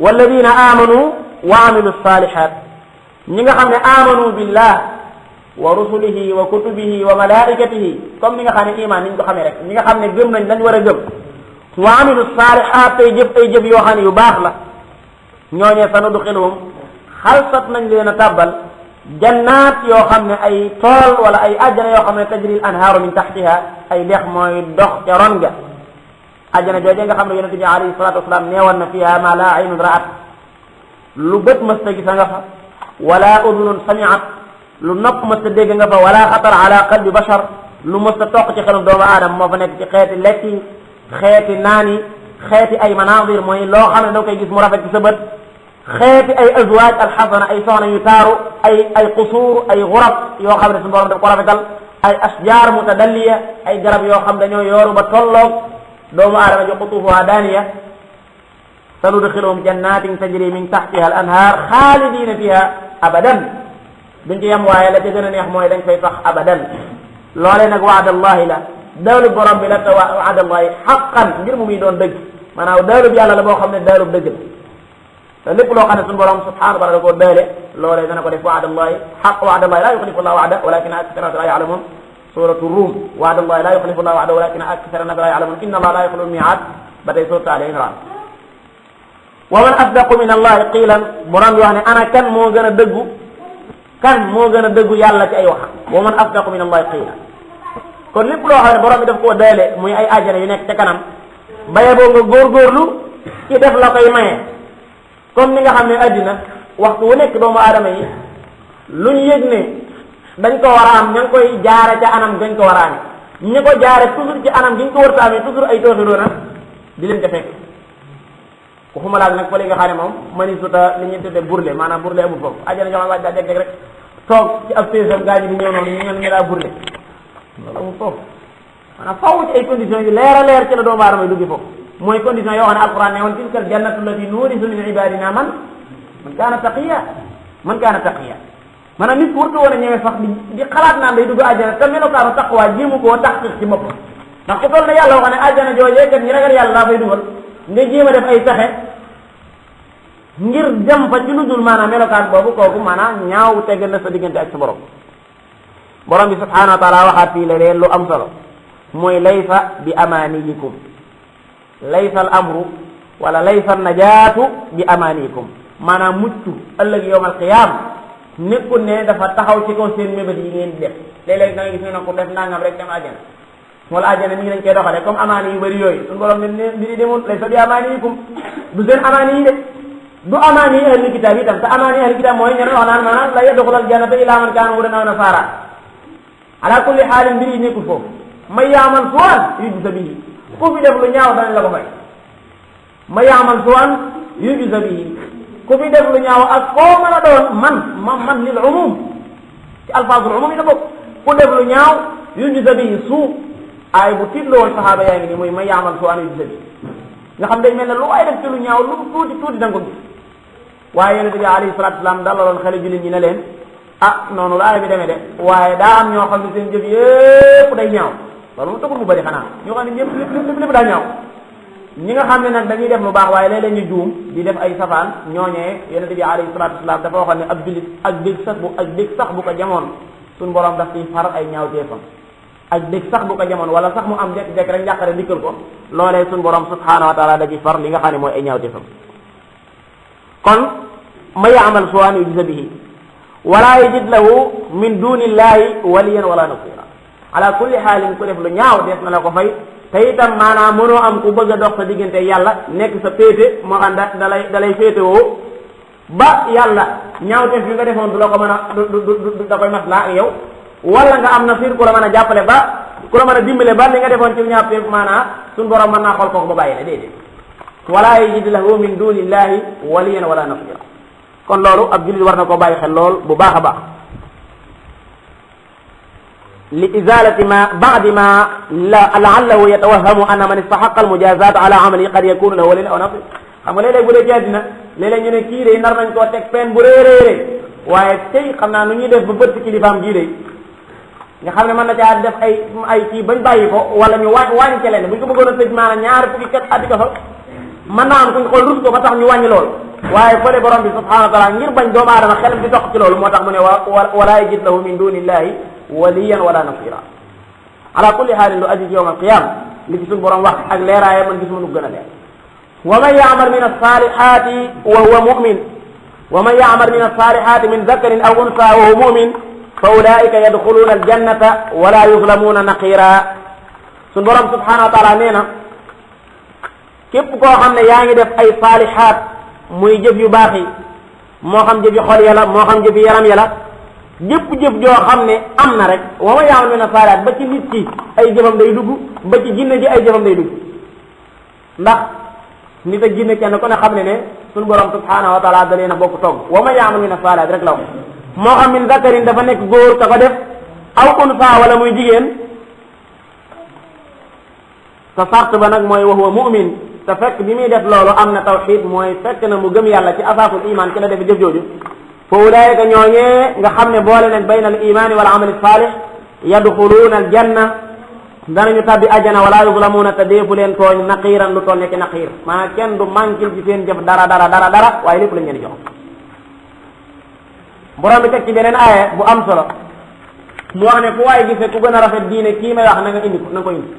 walladina amanu wa amilu salihat ñi nga xam ne amanu billah wa rusulihi wa kutubihi wa malaikatihi comme ni nga xam ne iman ni ñu ko xamee rek ñi nga xam ne gëm nañ lañ war a gëm wa amilu salihat tey jëf ay jëf yoo xam ne yu baax la ñooñee sanudxiluhum xalsat nañ leen a tàbbal jannaat yoo xam ne ay tool wala ay ajjana yoo xam ne tajri al anhaaru min taxtiha ay dex mooy dox ca ron ga ajjana jooje nga xam ne yonente bi alayhi salatu wasalaam neewoon na fiha ma la aynun ra'at lu bët mës ta gisa nga fa wala udunun sami'at lu nopp mës ta dégg nga fa wala xatar ala qalbi bashar lu mës ta toq ci xelum doomu aadama moo fa nekk ci xeeti lekk yi xeeti naan yi xeeti ay manadir mooy loo xam ne da koy gis mu rafet ci sa bët xeeti ay azwaaj alxasana ay soxna yu taaru ay qusuur ay xurab yoo xam ne suñu borom daf ko rafetal ay asjaar mutadalliya ay garab yoo xam dañoo yooru ba tolloog doomu aadama ji qutuufuha daaniya sanudxiluhum jannatin tajri min taxtiha al anhaar xaalidina fiha abadan duñ ci yem waaye la ca gën a neex mooy dañ fay sax abadan loolee nag waadallahi la daalub borom bi la te waadallahi xaqan ngir mu muy doon dëgg maanaam daalub yàlla la boo xam ne daalub dëgg la te lépp loo xam ne suñu borom subhanahu wa taala da koo daale loolee dana ko def waadallahi xaq waadallahi la yuxlifu llahu waada walakin aksara la yalamun suratu Rum waadallahi la yuxlifu llahu waada walakin aksara la yalamun inna allah la yuxlifu l-mi'aad ba tey suratu Ali Imran wa man asdaqu min allahi qiilan borom bi wax ne ana kan moo gën a dëggu yàlla ci ay wax wa man asdaqu min allahi qiilan kon lépp loo xam ne borom bi daf koo daale muy ay ajjana yu nekk ca kanam baye boo nga góorgóorlu ci def la koy maye comme ni nga xam ne addina waxtu wu nekk doomu aadama yi luñ yëg ne dañ ko war a am ña ngi koy jaare ca anam gañ ko war a amee ñi ko jaare toujours ci anam giñ ko war a amee toujours ay tooxi doona di leen ca fekk waxuma laag nag fa li nga xam ne moom mani suta li ñuy tudde burle maanaam burle amul foofu ajjana jox waaj daa jeg rek toog ci ab téesam gaa ñi di ñëw noonu ñu daa burle loolu amul foofu maanaam faaw ci ay conditions yu leer a leer ci la doomu aadama yi duggi foofu mooy condition yoo xam ne alquran ne woon tilkal jannatu allati nuurisu min ibadina man kaana taqiya maanaam nit wartu woon a ñëwee sax di xalaat naan day dugg àjjana te melokaanu taqwa jéemu koo taxqiq ci bopp ndax ku toll ne yàlla wax ne àjjana joojee kat ñi ragal yàlla daa fay dugal nga jéem a def ay pexe ngir dem fa ci lu dul maanaam melokaan boobu kooku maanaam ñaaw teggal na sa diggante ak sa borom borom bi subhanahu wa taala waxaat fii leneen lu am solo mooy laysa bi amaniyikum laysa al amru wala laysa najaatu bi amaniyikum maanaam mucc ëllëg yawmal qiyaam nekkul ne dafa taxaw ci kaw seen mébét yi ngeen di def léeg-léeg da nga gis ne ko def nangam rek dem àjjana wala àjjana ni ngi lañ koy doxale comme amaani yu bëri yooyu suñu borom ne mbiri demul laysa bi amaniyikum du seen amaani yi de du amaani yi ahli kitaab yi tam te amaani ahli kitaab mooy ñeneen wax naan maanaam la yadxulul jannata illaa man kaana huudan aw nasaara ala kulli xaalin mbir yi nekkul foofu man yaamal suwan yujza bihi ku fi def lu ñaaw danañ la ko fay man yaamal suwan yujza bihi ku fi def lu ñaaw ak koo mën a doon man lil umum ci alfaasul umum yi la bokk ku def lu ñaaw yujza bihi suu aay bu tiitlu woon saxaaba yaa ngi nii muy man yaamal suwan yujza bihi nga xam day mel ne lu waay def ci lu ñaaw lu tuuti tuuti da nga ko gis waaye yonente bi alayhi salatu wasalaam dalaloon xale jullit ñi ne leen noonu la aaya bi demee de waaye daa am ñoo xam ne seen jëf yépp day ñaaw loolu mu tëggul mu bëri xanaa ñoo xam ne ñëpp lépp daa ñaaw ñi nga xam ne nag dañuy def lu baax waaye léeg-léeg ñu juum di def ay safaan ñooñee yonente bi alayhi salatu wasalaam dafa waxoon ne ab jullit ak dég sax bu ko jamoon suñ borom daf ciy far ay ñaaw teefam ak dég sax bu ko jamoon wala sax mu am jekk-jekk rek njàqare dikkal ko loolee suñ borom subhanahu wa taala da ciy far li nga xam ne mooy ay ñaaw teefam kon ma yaamal suwaan yujza bihi wala yajid lahu min dunillahi waliyan wala nasira ala kulli xaalin ku def lu ñaaw def na la ko fay te itam maanaam mënoo am ku bëgg a dox sa diggante yàlla nekk sa péete moo xam da lay féetewoo ba yàlla ñaawteef bi nga defoon du la ko mën a da koy maslaa ak yow wala nga am nasir ku la mën a jàppale ba ku la mën a dimbale ba li nga defoon ci ñaawteef maanaam suñ borom mën naa xool kooku ba bàyyi la déedéet wala yajid lahu min dunillahi waliyan wala nasira kon loolu ab jullit war na ko bàyyi xel lool bu baax a baax li izalati ma ba'di ma la'allahu yatawahamu anna man istahaqa almujazat ala amali qad yakunu lahu waliyyun aw nasir xam nga léeg-léeg bu dee ci àddina léeg-léeg ñu ne kii de nar nañ koo teg pen bu réeréeré waaye tey xam naa nu ñuy def ba bët kilifaam jii de nga xam ne mën na caa def ay kii bañ bàyyi ko wala ñu wàññi ca leen bu ñu ko bëggoon a tëj maanaam ñaari fukki kat ati ko fa mën naa am kuñ xool rus ko ba tax ñu wàññi lool waaye fële borom bi subhanahu wa taala ngir bañ doomu aadama xelam di dox ci loolu moo tax mu ne wala yajid lahu min dunillahi waliyan wala nasira ala kulli xaalin lu aju ci yawm alqiyama li ci suñu borom wax ak leeraaya man gis mënu gën a leer wa man ya'mal min as-salihati wa huwa mu'min wa man ya'mal min as-salihati min dhakarin aw unsa wa huwa mu'min fa ulaika yadkhuluna aljannata wala yuzlamuna naqira suñu borom subhanahu wa taala nee na képp koo xam ne yaa ngi def ay salihaat muy jëf yu baax yi moo xam jëf yu xol yàlla moo xam jëf yu yaram yàlla jëpp jëf joo xam ne am na rek wa man ya'mal min as-salihaat ba ci nit ki ay jëfam day dugg ba ci jinne ji ay jëfam day dugg ndax nit ak jinne kenn ku ne xam ne suñu borom subhanahu wa taala da leen a bokk togg wa man ya'mal min as-salihaat rek la wax moo xam min zakarin dafa nekk góor ka ko def aw unsa wala muy jigéen sa sart ba nag mooy wa huwa mu'min te fekk bi muy def loolu am na tawxid mooy fekk na mu gëm yàlla ci asaasul iman ci la def jëf jooju fa ulaayika ñooñee nga xam ne boole nañ bayna al imani wal amali salih yadxuluuna al janna danañu tabbi ajjana wala yuzlamuuna te deefu leen tooñ naqiiran lu toll nekk naqiir maanaam kenn du manquil ci seen jëf dara waaye lépp lañ leen di jox borom bi teg ci beneen aaya bu am solo mu wax ne fu waay gisee ku gën a rafet diine kii may wax na nga indi ko na nga ko indi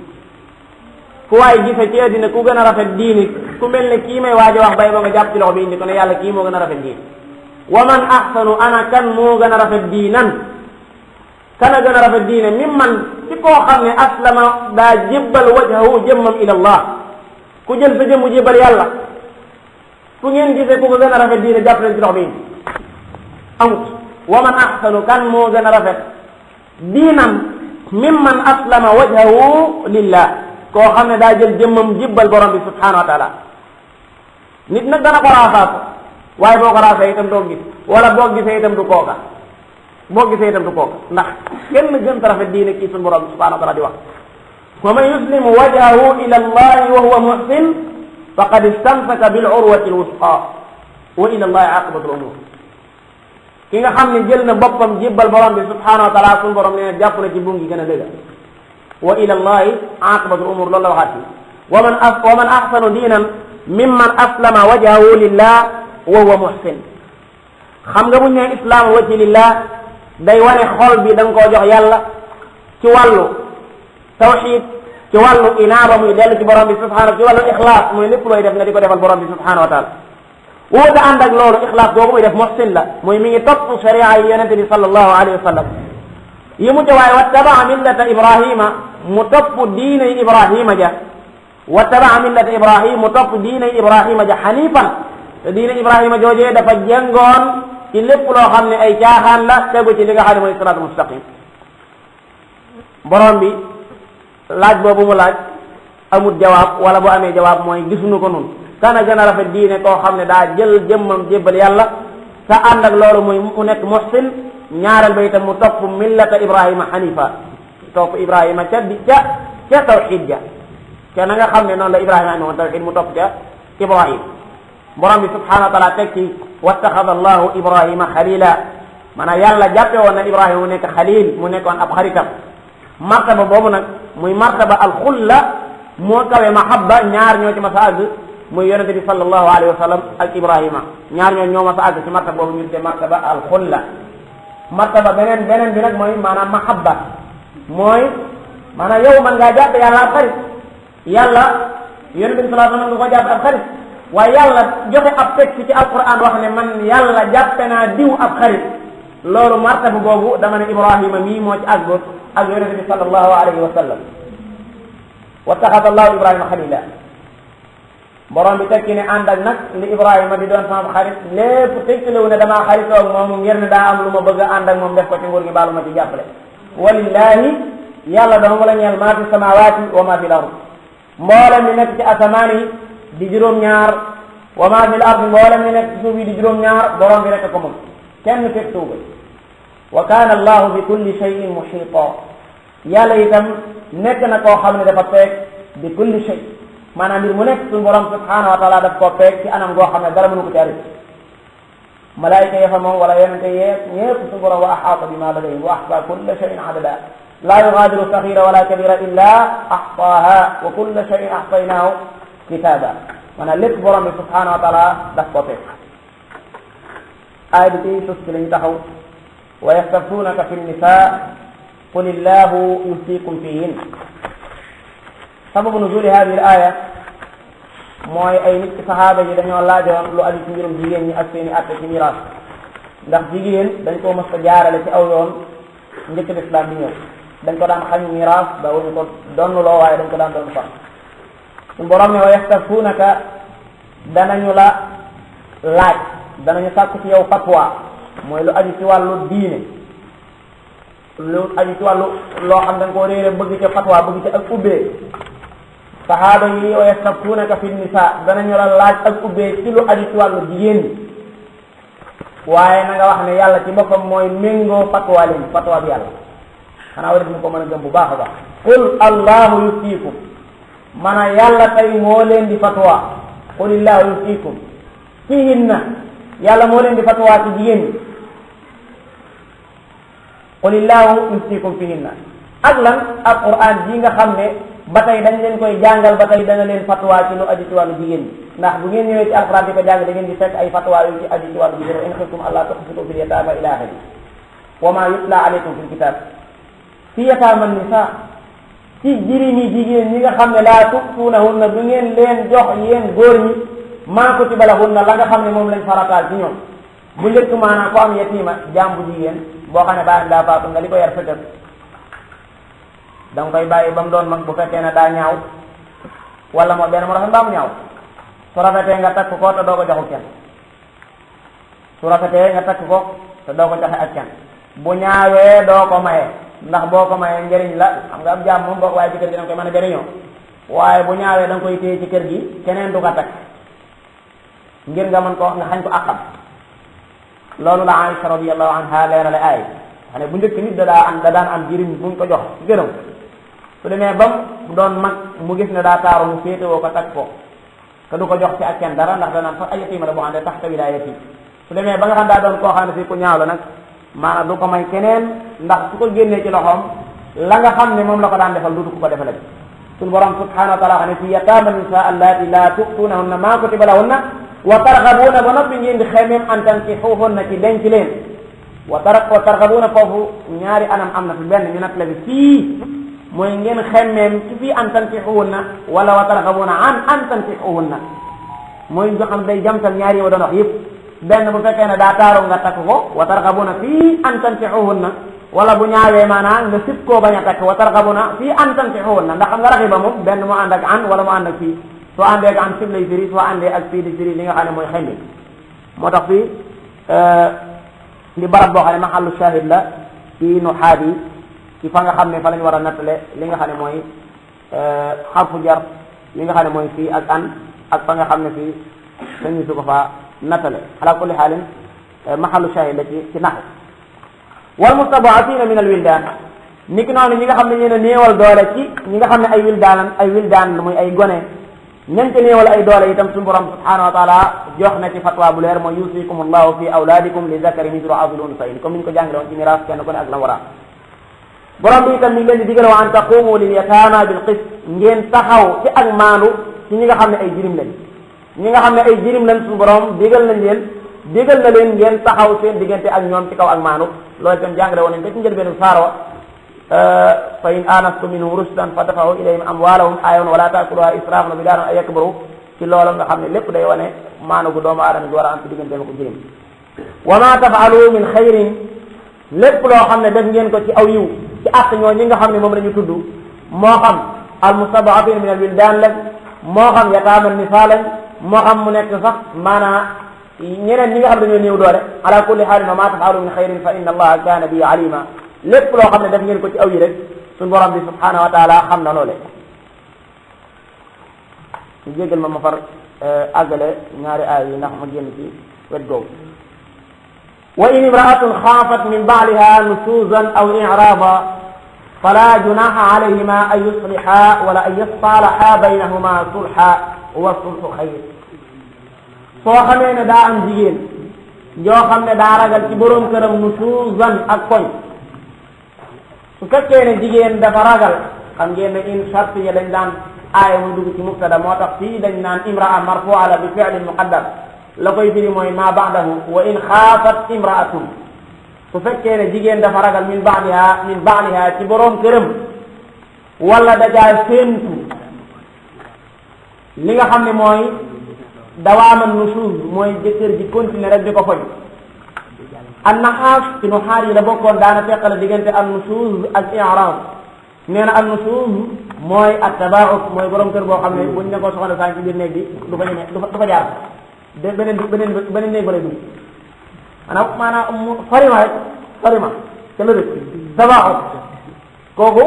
fu waay gisee ci àddina ku gën a rafet diine ku mel ne kii may waaj a wax bay ba nga jàpp ci loxo bi indi ko ne yàlla kii moo gën a rafet diine wa man ahsanu ana kan moo gën a rafet diinan kan a gën a rafet diine mi man ci koo xam ne aslama daa jébbal wajhahu jëmmam ila allah ku jël sa jëmmu jébbal yàlla fu ngeen gisee ku ko gën a rafet diine jàpp leen ci loxo bi indi amut wa man ahsanu kan moo gën a rafet diinam mimman aslama wajhahu lillah koo xam ne daa jël jëmmam jibbal borom bi subhanahu wa taala nit nag dana ko raafaatu waaye boo ko raafee itam doo gis wala boo gisee itam du kooka ndax kenn gën a rafet diine kii suñu borom bi subhanahu wa taala di wax wa man yuslimu wajhahu ila allahi wa huwa muhsin faqad istamsaka bil urwati al wusqa wa ila allahi aqibatu al umur ki nga xam ne jël na boppam jébbal borom bi subhanahu wa taala suñu borom nee na jàpp na ci buum gi gën a dëgg wa ila allahi aqibatul umur loolu la waxaat fi wa man ahsanu diinan mimman aslama wajhahu lillah wa huwa muhsin xam nga buñ ne islaamu wajhi lillah day wane xol bi da nga koo jox yàlla ci wàllu tawxid, ci wàllu inaaba muy dellu ci borom bi subhanahu, ci wàllu ixlaas muy lépp looy def nga di ko defal borom bi subhanahu wa taala. wuuta ànd ak loolu ixlaas boobu muy def muhsin la, muy mi ngi topp sharia yi yonente bi sallallahu alayhi wa sallam yi mu ca waaye wattabaa millata ibrahima mu topp diinay ibrahima ja, wattabaa millata ibrahim mu topp diinay ibrahima ja xanifan, te diinay ibrahima joojee dafa jëngoon ci lépp loo xam ne ay caaxaan la tegu ci li nga xam ne mooy siraatul mustaqim. borom bi laaj boobu mu laaj amul jawaab, wala bu amee jawaab mooy gisuñu ko nun kana gën a rafet diine koo xam ne daa jël jëmmam jébbal yàlla sa ànd ak loolu muy mu nekk muhsin, ñaareel ba itam mu topp millata ibrahima hanifa, topp ibrahima ca tawxid ja, ca na nga xam ne noonu la ibrahima amee woon tawxid mu topp ca ibrahim. borom bi subhanahu wa taala teg ci wattaxada allahu ibrahima xalila, maanaam yàlla jàppe woon na ibrahima mu nekk xalil, mu nekkoon ab xaritam. martaba boobu nag muy martaba alxulla moo kawe mahabba, ñaar ñoo ci mas a àgg muy yonente bi sallallahu alayhi wa sallam ak ibrahima, ñaar ñoo mas a àgg ci martaba boobu ñu tuddee martaba alxulla. martaba beneen bi nag mooy maanaam mahabba, mooy maanaam yow man ngaa jàppe yàlla ab xarit, yàlla yonente bi sallallahu alayhi wa sallam nga ko jàppe ab xarit, waaye yàlla joxe ab texte ci alquran wax ne man yàlla jàppe naa diw ab xarit, loolu martaba boobu dama ne ibrahima mii moo ci àggoon ak yonente bi sallallahu alayhi wa sallam. wattaxada allahu ibrahima xalila, borom bi tekki ne ànd ak nag li ibrahima di doon sama xarit lépp tegtalewu ne damaa xaritoo ak moom ngir ne daa am lu ma bëgg a ànd ak moom def ko ci nguur gi baalu ma ci jàppale. walillahi yàlla dong la ñeel maa fi samawaati wa maa fi l ard, mboolem li nekk ci asamaan yi di juróom-ñaar, wa maa fi l ard mboolem li nekk ci suuf yi di juróom-ñaar, borom bi rek ko moom kenn fekk tuuba. wa kaana allahu bi kulli shay'in muhiita, yàlla itam nekk na koo xam ne dafa peeg bi kulli shay, maanaam mbir mu nekk suñu borom subhanahu wa taala daf koo peeg ci anam goo xam ne dara mënu ko ci arrêté. malaayika ya fa moom wala yonente yeeg ñépp suñu borom wa axaata bima ladayhim wa axsa kulla shay'in adada laa yugaadiru saxira wala kabira illa axsaaha wa kulla shay'in axsaynaahu kitaaba, maanaam lépp borom bi subhanahu wa taala daf koo peeg. aaya bi ci sus ci lañu taxaw wa yastaftuunaka fi nnisaa qul illahu yuftikum fihin. sababu nuzuli hadihi al-aya mooy ay nit ci saxaaba yi dañoo laajoon lu aju ci mbirum jigéen ñi ak seeni atte ci miraas, ndax jigéen dañ koo mës a jaarale ci aw yoon njëkk lislaam bi ñëw, dañ ko daan xañ miraas ba wuñu ko donnuloo, waaye dañ ko daan doon sax. suñu borom ne wa yastaftuunaka danañu la laaj, danañu sàkku ci yow fatwa, mooy lu aju ci wàllu diine, lu aju ci wàllu loo xam dañ koo réere bëgg ca fatwa, bëgg ca ak ubbee. sahaaba yi wa yastaftuunaka fi nisa danañu la laaj ak ubbee ci lu aju ci wàllu jigéen ñi, waaye na nga wax ne yàlla ci boppam mooy méngoo fatwa leen, fatwa bi yàlla xanaa war mu ko mën a gëm bu baax a baax. qul allahu yuftiikum, maanaam yàlla tey moo leen di fatwa, qul illahu yuftiikum fihinna, yàlla moo leen di fatwa ci jigéen ñi, qul illahu yuftiikum fihinna. ak lan ak Qur'an ji nga xam ne ba tey dañ leen koy jàngal, ba tey dana leen fatwa ci lu aju ci wàllu jigéen ñi, ndax bu ngeen ñëwee ci alquran di ko jàng da ngeen di fekk ay fatwa yu ci aju ci wàllu jigéen, in xiftum allaa tuqsitu fil yataama ila axiri wa ma yutla alaykum fil kitab fi yataama nisa, ci jirimi jigéen ñi nga xam ne laa tu'tuunahunna du ngeen leen jox yéen góor ñi maa kutiba lahunna la nga xam ne moom lañ farataal ci ñoom. bu njëkk maanaam ko am yatiima jaam bu jigéen boo xam ne bàyyam daa faatu nga li ko yar fëtëb da nga koy bàyyi ba mu doon mag, bu fekkee ne daa ñaaw wala moo benn mu rafet mbaa mu ñaaw, su rafetee nga takk ko te doo ko joxu kenn, su rafetee nga takk ko te doo ko joxe ak kenn, bu ñaawee doo ko maye, ndax boo ko mayee njëriñ la, xam nga ab jaam moom boo ko waaye ci kër gi da nga koy mën a jëriñoo, waaye bu ñaawee da nga koy téye ci kër gi keneen du ko takk ngir nga mën ko wax nga xañ ko àqam. loolu la Aïcha radiyallahu anha leerale ay xam ne bu njëkk nit da daan am jirim buñ ko jox ci gërëm, su demee ba mu doon mag mu gis ne daa taaru mu féetewoo ko takk ko te du ko jox ci ak kenn dara, ndax danaan sax ay yatiima la boo xam ne tax wilaayati. su demee ba nga xam daa doon koo xam ne fii ku ñaaw la nag, maanaam du ko may keneen, ndax su ko génnee ci loxoom la nga xam ne moom la ko daan defal duutu ko defal. suñu borom subhanahu wa taala xam ne fi yataama nisaa allaati laa tu'tuunahunna maa kutiba lahunna wa targhabuuna ba noppi ngeen di xemeem an tankixuhunna ci denc leen, wa targhabuna foofu ñaari anam am na fi benn ñu natt la bi fii mooy ngeen xemmeem ci fii an tankixuhunna wala wa targhabuna an tankixuhunna mooy nga xam day jamtal ñaari yi ma doon wax yëpp benn bu fekkee ne daa taaru nga takk ko wa targhabuna fii an tankixuhunna wala bu ñaawee maanaam nga sib koo bañ a takk wa targhabuna fii an tankixuhunna ndax xam nga raxiba moom benn mu ànd ak an wala mu ànd ak fii soo àndee ak an sib lay firi soo àndee ak fii di firi li nga xam ne mooy xembi moo tax fii di barab boo xam ne mahallu shahid la ci nuxaat yi ci fa nga xam ne fa lañ war a nattale li nga xam ne mooy xarfu jar li nga xam ne mooy fii ak an ak fa nga xam ne fii dañu su ko fa nattale ala kulli xaalin mahallu shahid la ci naxu wal mustada'afina min al wildaan ni ki noonu ñi nga xam ne ñeen a néewal doole ci ñi nga xam ne ay wildaan muy ay gone ñan ca néewal ay doole itam suñu borom subhanahu wa taala jox na ci fatwa bu leer mooy yusikum allahu fi awlaadikum li zakari mithlu hadhil unsayayni comme ni ñu ko jàngale woon ci miraas kenn ku ne ak la wara borom bi itam mi ngi leen di digal wa an taqumu lil yataama bil qist ngeen taxaw ci ak maandu ci ñi nga xam ne ay jirim lañ ñi nga xam ne ay jirim lañ suñu borom digal na leen ngeen taxaw seen diggante ak ñoom ci kaw ak maandu loolu itam jàngale woon nañ ko ci njëlbeenu saaro fa in anastum minhum rushdan fadfa'u ilayhim amwaalahum ayoon wala taakuluha israafan wa bidaaran an yakbaru ci loolu nga xam ne lépp day wane maanu gu doomu aadama gi war a am ci diggante ko jirim wa ma tafaalu min xayrin lépp loo xam ne def ngeen ko ci aw yiw ci àq ñoo ñi nga xam ne moom la ñu tudd moo xam al mustad'afin min al wildaan lañ moo xam yataama nisaa lañ moo xam mu nekk sax maanaa ñeneen ñi nga xam ne dañoo néew doole ala kulli xaalin wa ma tafaalu min xayrin fa inna allaha kaana bi alima lépp loo xam ne def ngeen ko ci aw yi rek suñu borom bi subhanahu wa taala xam na loole ñu jégal ma far àggale ñaari aay yi ndax ma génn ci wet googu wa in imraatun xaafat min baaliha nusuzan aw i'raada fala junaha alayhima an yusliha wala an yasalaha baynahuma sulha wa sulhu xayr soo xamee ne daa am jigéen yoo xam ne daa ragal ci boroom këram nusuzan ak koñ su fekkee ne jigéen dafa ragal xam ngeen ne in shart ya dañ daan aaya muy dugg ci mubtada moo tax fii dañ naan imraa marfu'a la bi fi'lin muqaddar la koy firi mooy ma ba'dahu wa in xaafat imraatun su fekkee ne jigéen dafa ragal min ba'liha ci boroom këram wala dajaa séentu li nga xam ne mooy dawaaman nushuz mooy jëkkër ji continuer rek di ko foñ an naxaas ci nuxaar yi la bokkoon daana feqale diggante an nushuz ak i'raab nee na an nushuz mooy at tabaa'ud mooy borom kër boo xam ne buñ ne ko soxna saa ci biir néeg bi du fa ñeme du fa jaar de beneen néeg ba lay dugg maanaam farima rek farima ca la dëkk tabaa'ud kooku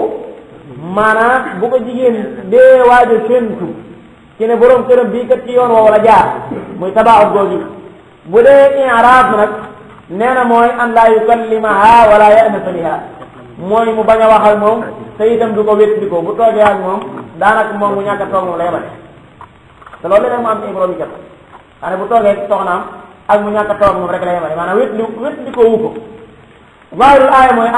maanaam bu ko jigéen dee waajo séentu ci ne borom këram bii kat ci yoon woowu la jaar muy tabaa'ud googu bu dee i'raab nag nee na mooy an laa yukallimaha wala ya'nasa biha mooy mu bañ a wax ak moom te itam du ko wétli ko bu toogee ak moom daanaka moom mu ñàkk a toog moom la yemale te loolu léeg mu am ci borom yi kat xanaa bu toogee soxnaam ak mu ñàkk a toog moom rek la yemale maanaam wétli ko wu ko zaahirul aaya mooy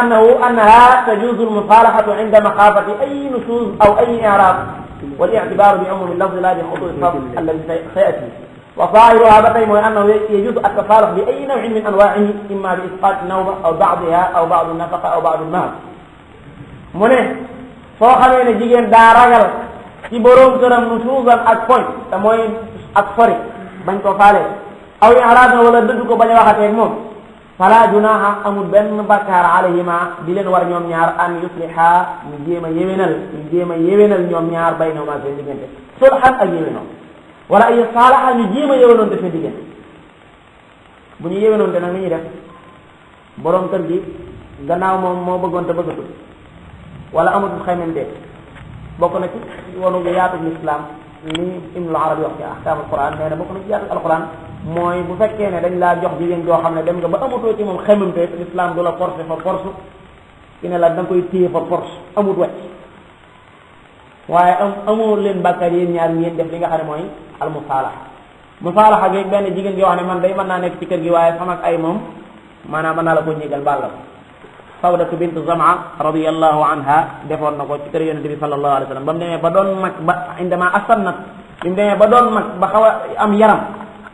annaha tajuuzu al-musaalahatu inda maxaafati ay nusuuz aw ay i'raab wal i'tibaaru bi umumi lafzi laa bi xuduudi lafz alladi sayati wa zaahiruha ba tey mooy annahu yajuuzu at-tasaalux bi ay naw'in min anwaa'ihi imma bi isqaati nawba aw ba'diha aw ba'di nafaqa aw ba'di al-mahr mu ne soo xamee ne jigéen daa ragal ci boroom këram nusuuzan ak foñ te mooy ak sori bañ ko faale aw i'raad wala dëdd ko bañ a waxatee moom fala junaaha amul benn bakkaar alayhima di leen war ñoom ñaar an yusliha ñu jéem a yéwénal ñoom ñaar baynahuma seen diggante sulhan ak yéwénoo wala ay saalaha ñu jéem a yéwénoonte seen diggante bu ñu yéwénoonte nag ni ñuy def boroom kër gi gannaaw moom moo bëggoon te bëggatul wala amatul xaymante bokk na ci wonu yaatu l'islam ni Ibnul Arabi wax ci ahkaam alquran nee na bokk na ci yaatu alquran mooy bu fekkee ne dañ laa jox jigéen joo xam ne dem nga ba amatoo ci moom xaymante l'islam du la forcé fa force ki ne la da nga koy téye fa force amut wecc waaye amoo leen bàkkaar yéen ñaar ngeen def li nga xam ne mooy al musaalaha gi benn jigéen yoo xam ne man day mën naa nekk ci kër gi waaye sama ak ay moom maanaam mën naa la ko ñégal baal la Sawdatu bint Zamaa radiyallahu anha defoon na ko ci kër yonente bi sallallahu alayhi wa sallam ba mu demee ba doon mag ba indama asannat bi mu demee ba doon mag ba xaw a am yaram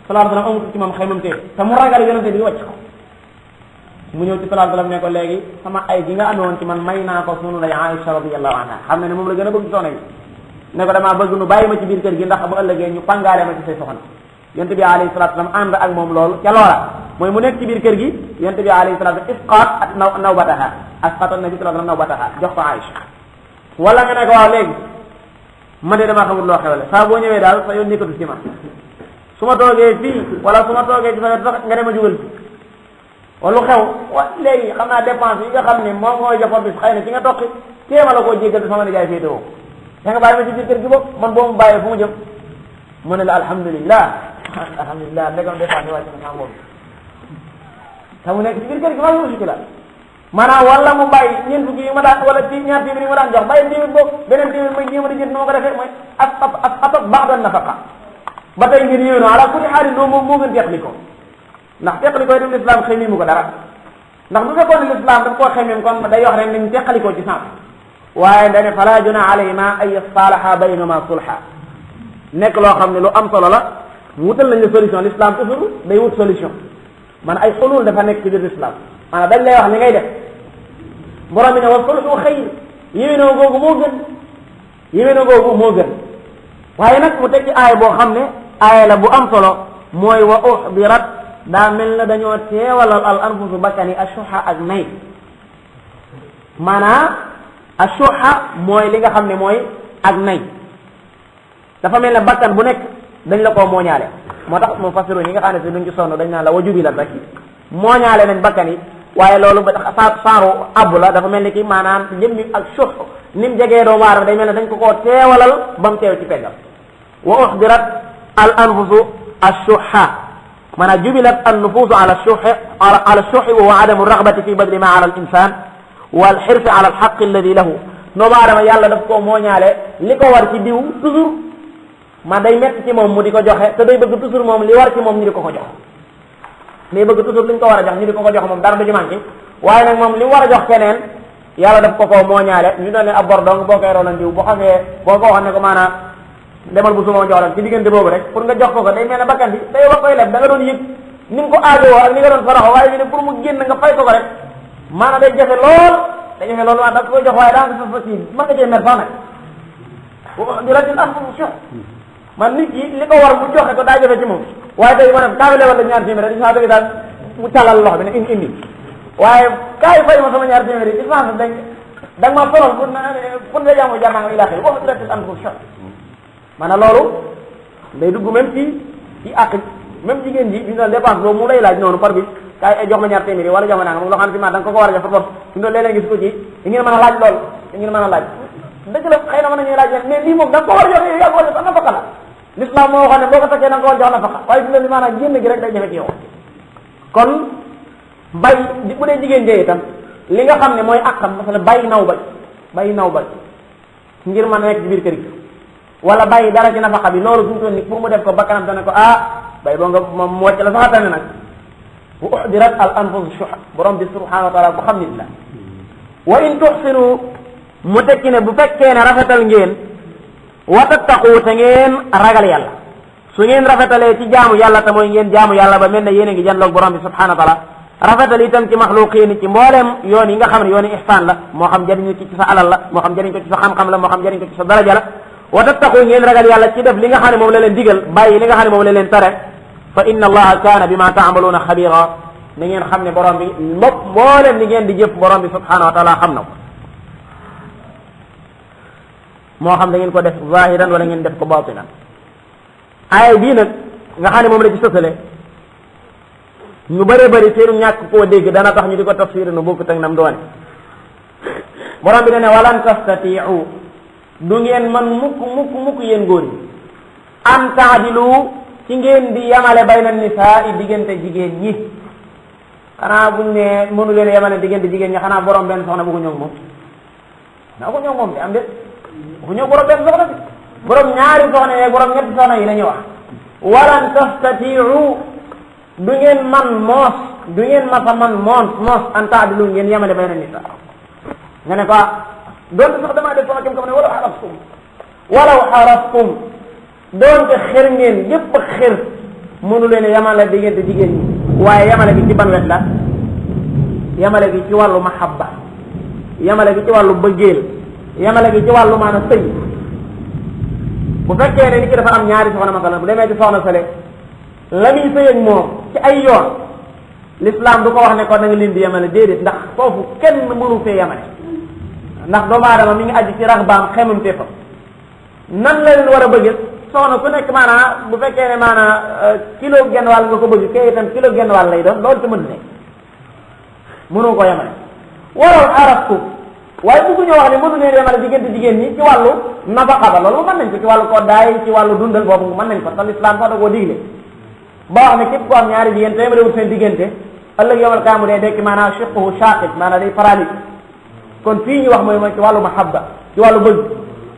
sallallahu alayhi wa sallam amut ci moom xaymamte te mu ragal yonente bi wàcc ko mu ñëw ci sallallahu alayhi wasallam ne ko léegi sama ay gi nga amoon ci man may naa ko sunu lay Aïcha radiyallahu anha xam ne moom la gën a bëgg soxna yi ne ko damaa bëgg nu bàyyi ma ci biir kër gi ndax bu ëllëgee ñu pangaale ma ci say soxna yonent bi alayhi salatu wasallam ànd ak moom loolu ca loola mooy mu nekk ci biir kër gi yonent bi alayhi salatu wasallam isqaat ak nawbataha asqata nabi sallallahu alayhi wasallam nawbataha jox ko Aïcha wala nga ne ko waaw léegi man de damaa xamul loo xewle saa boo ñëwee daal sa yoon nekkatu ci ma su ma toogee fii wala su ma toogee ci sa wet sax nga dem a jugal wala lu xew léegi xam naa dépense yi nga xam ne moom mooy jafar bis xëy na ci nga toqi téema la koo jéggal sama nijaay féetewoo da nga bàyyi ma ci biir kër gi bopp man boo mu bàyyee fu mu jëm mu ne la alhamdulillah alhamdulillah ndegam dépense yi wàcc na sama bopp te mu nekk ci biir kër gi maa ngi la maanaam wala mu bàyyi ñeent fukki yi ma daan wala ci ñaar téeméer yi ma daan jox bàyyi téeméer boobu beneen téeméer may jéem a di jënd nu ma ko defee mooy ab baax doon nafaqa ba tey ngir yéwénoo ala kulli xaalis loolu moom moo gën teqli ko ndax teqali koy def l'islam xëy mu ko dara ndax bu fekkoon ne l'islam daf koo xëy kon day wax rek nañ teqali ko ci sens waaye dane fala juna alayhima ay yasalaha baynahuma sulha nekk loo xam ne lu am solo la wutal nañ la solution l'islam toujours day wut solution man ay xulul dafa nekk ci biir l'islam maanaam dañ lay wax li ngay def borom bi ne wa sulhu xayr yéwénoo googu moo gën yéwénoo googu moo gën waaye nag mu teg ci aay boo xam ne aaya la bu am solo mooy wa uhdirat daa mel na dañoo teewalal al anfusu bakkan yi ashuha ak nay maanaam ashuha mooy li nga xam ne mooy ak nay dafa mel ne bakkan bu nekk dañ la koo mooñaale moo tax moom fasiru ñi nga xam ne si duñ ci sonn dañ naan la wajubi la rek mooñaale nañ bakkan yi waaye loolu ba tax saaru abbu la dafa mel ni ki maanaam jëmmi ak shuh ni mu jegee doomu aadama day mel ne dañ ko koo teewalal ba mu teew ci peggam wa uhdirat al anfusu ashuha maanaam jubilat an nufusu ala shuhi wa huwa adamu ragbati fi badli ma ala al insan wal xirsi ala al xaq alladi lahu doomu aadama yàlla daf koo mooñaale li ko war ci diw toujours man day metti ci moom mu di ko joxe te day bëgg toujours moom li war ci moom ñu di ko ko jox day bëgg toujours li ñu ko war a jox ñu di ko ko jox moom dara du ci manqué waaye nag moom li war a jox keneen yàlla daf ko koo mooñaale ñu doon ne ab bor dong boo koy rolan diw boo xamee boo ko waxoon ne ko maanaam demal bu suma jox la ci diggante boobu rek pour nga jox ko ko day mel ne bakkan bi day wax koy leb da nga doon yëg ni mu ko aajowoo ak ni nga doon faraxo waaye bi ne pour mu génn nga fay ko ko rek maanaam day jafe lool day jafe lool waaye da koy jox waaye daa nga fa ci mën nga cee mer sax nag di ratin am fu jox man nit ki li ko war mu joxe ko daa jafe ci moom waaye tey ma ne kaa bi lebal la ñaar téeméer di saa dëgg daal mu càllal loxo bi ne indi waaye kaay fay ma sama ñaar téeméer yi pense da nga ma sonal pour nga jaamu jar naa nga ilaaxi wax di ratin am fu jox maanaam loolu day dugg même ci àq même jigéen ji bi ñu doon dépense boobu mu lay laaj noonu par bi kaay jox ma ñaar téeméer yi wala jox ma nanga moom loo xam ne si ma da nga ko war a jox par su doon léeg-léeg gis ko ci da ngeen mën a laaj loolu da ngeen mën a laaj dëgg la xëy na mën nañuy laaj leen mais lii moom da nga ko war a jox yow yaa ko war a jox nafaka la l'islam moo waxoon ne boo ko takkee da nga ko war a jox nafaka waaye fi ne maanaam génn gi rek day jafe ci yow kon bay bu dee jigéen jee itam li nga xam ne mooy àqam parce que bàyyi naw bay ngir mën a nekk ci biir kër gi wala bàyyi dara ci nafaqa bi loolu fi mu toll nii pour mu def ko bakkanam dana ko bay boo nga moom mu wàcc la saxatane nag bu uhdirat al anfus shuh borom bi subhanahu wa taala bu xam nit la wa in tuhsinu mu tekki ne bu fekkee ne rafetal ngeen wa tattaqu te ngeen ragal yàlla su ngeen rafetalee ci jaamu yàlla te mooy ngeen jaamu yàlla ba mel ne yéen a ngi janloog borom bi subhanahu wa taala rafetal itam ci maxluqiin ci mbooleem yoon yi nga xam ne yooni ihsaan la moo xam jëriñu ci sa alal la moo xam jëriñ ko ci sa xam-xam la moo xam jëriñ ko ci sa daraja la wa tattaqu ngeen ragal yàlla ci def li nga xam ne moom la leen digal bàyyi li nga xam ne moom la leen tere fa inna allaha kaana bima taamaluuna xabira na ngeen xam ne borom bi mbooleem li ngeen di jëf borom bi subhanahu wa taala xam na ko moo xam da ngeen ko def zahiran wala ngeen def ko batinan aaya bii nag nga xam ne moom la ci sësale ñu bëree bëri seenu ñàkk koo dégg dana tax ñu di ko tafsir nu bokkut ak nam doone borom bi ne walan tastatiu du ngeen man mukk yéen góor yi an taadilu ci ngeen di yamale bayna nisaa i diggante jigéen ñi xanaa buñ ne mënu leen yamale diggante jigéen ñi xanaa borom benn soxna bu ko ñëw moom naa ko ñëw moom de am de bu ko ñëw borom benn soxna bi borom ñaari soxna yi borom ñetti soxna yi la ñuy wax walan tastatiu du ngeen man moos du ngeen masa man moos an taadilu ngeen yamale bayna nisaa nga ne ko doonte sax damaa def sama kem kam ne walaw xarastum doonte xër ngeen yépp xër mënu leen yamale diggante jigéen ñi waaye yamale bi ci ban wet la yamale gi ci wàllu mahabba yamale gi ci wàllu bëggeel yamale gi ci wàllu maanaam sëy bu fekkee ne nit ki dafa am ñaari soxna masalan bu demee ci soxna sale la muy sëy ak moom ci ay yoon l'islam du ko wax ne ko na nga leen di yamale déedéet ndax foofu kenn mënu fee yamale ndax doomu aadama mi ngi aju ci raxbaam xemam téppam nan la leen war a bëgg soxna ku nekk maanaam bu fekkee ne maanaam kilo genn wàll nga ko bëgg kay itam kilo genn wàll lay doon loolu ci mën ne mënoo ko yemale waroon araftu waaye bu ñu wax ne mënu leen yemale diggante jigéen ñi ci wàllu nafaqa ba loolu mën nañ ko ci wàllu koddaay ci wàllu dundal boobu mën nañ ko te l'islam sax da koo digle ba wax ne képp ko am ñaari jigéen te yemalewul seen diggante ëllëg yomal kaamu dee dekki maanaam shiqquhu shaqit maanaam day paralyse kon fii ñu wax mooy ci wàllu mahabba ci wàllu bëgg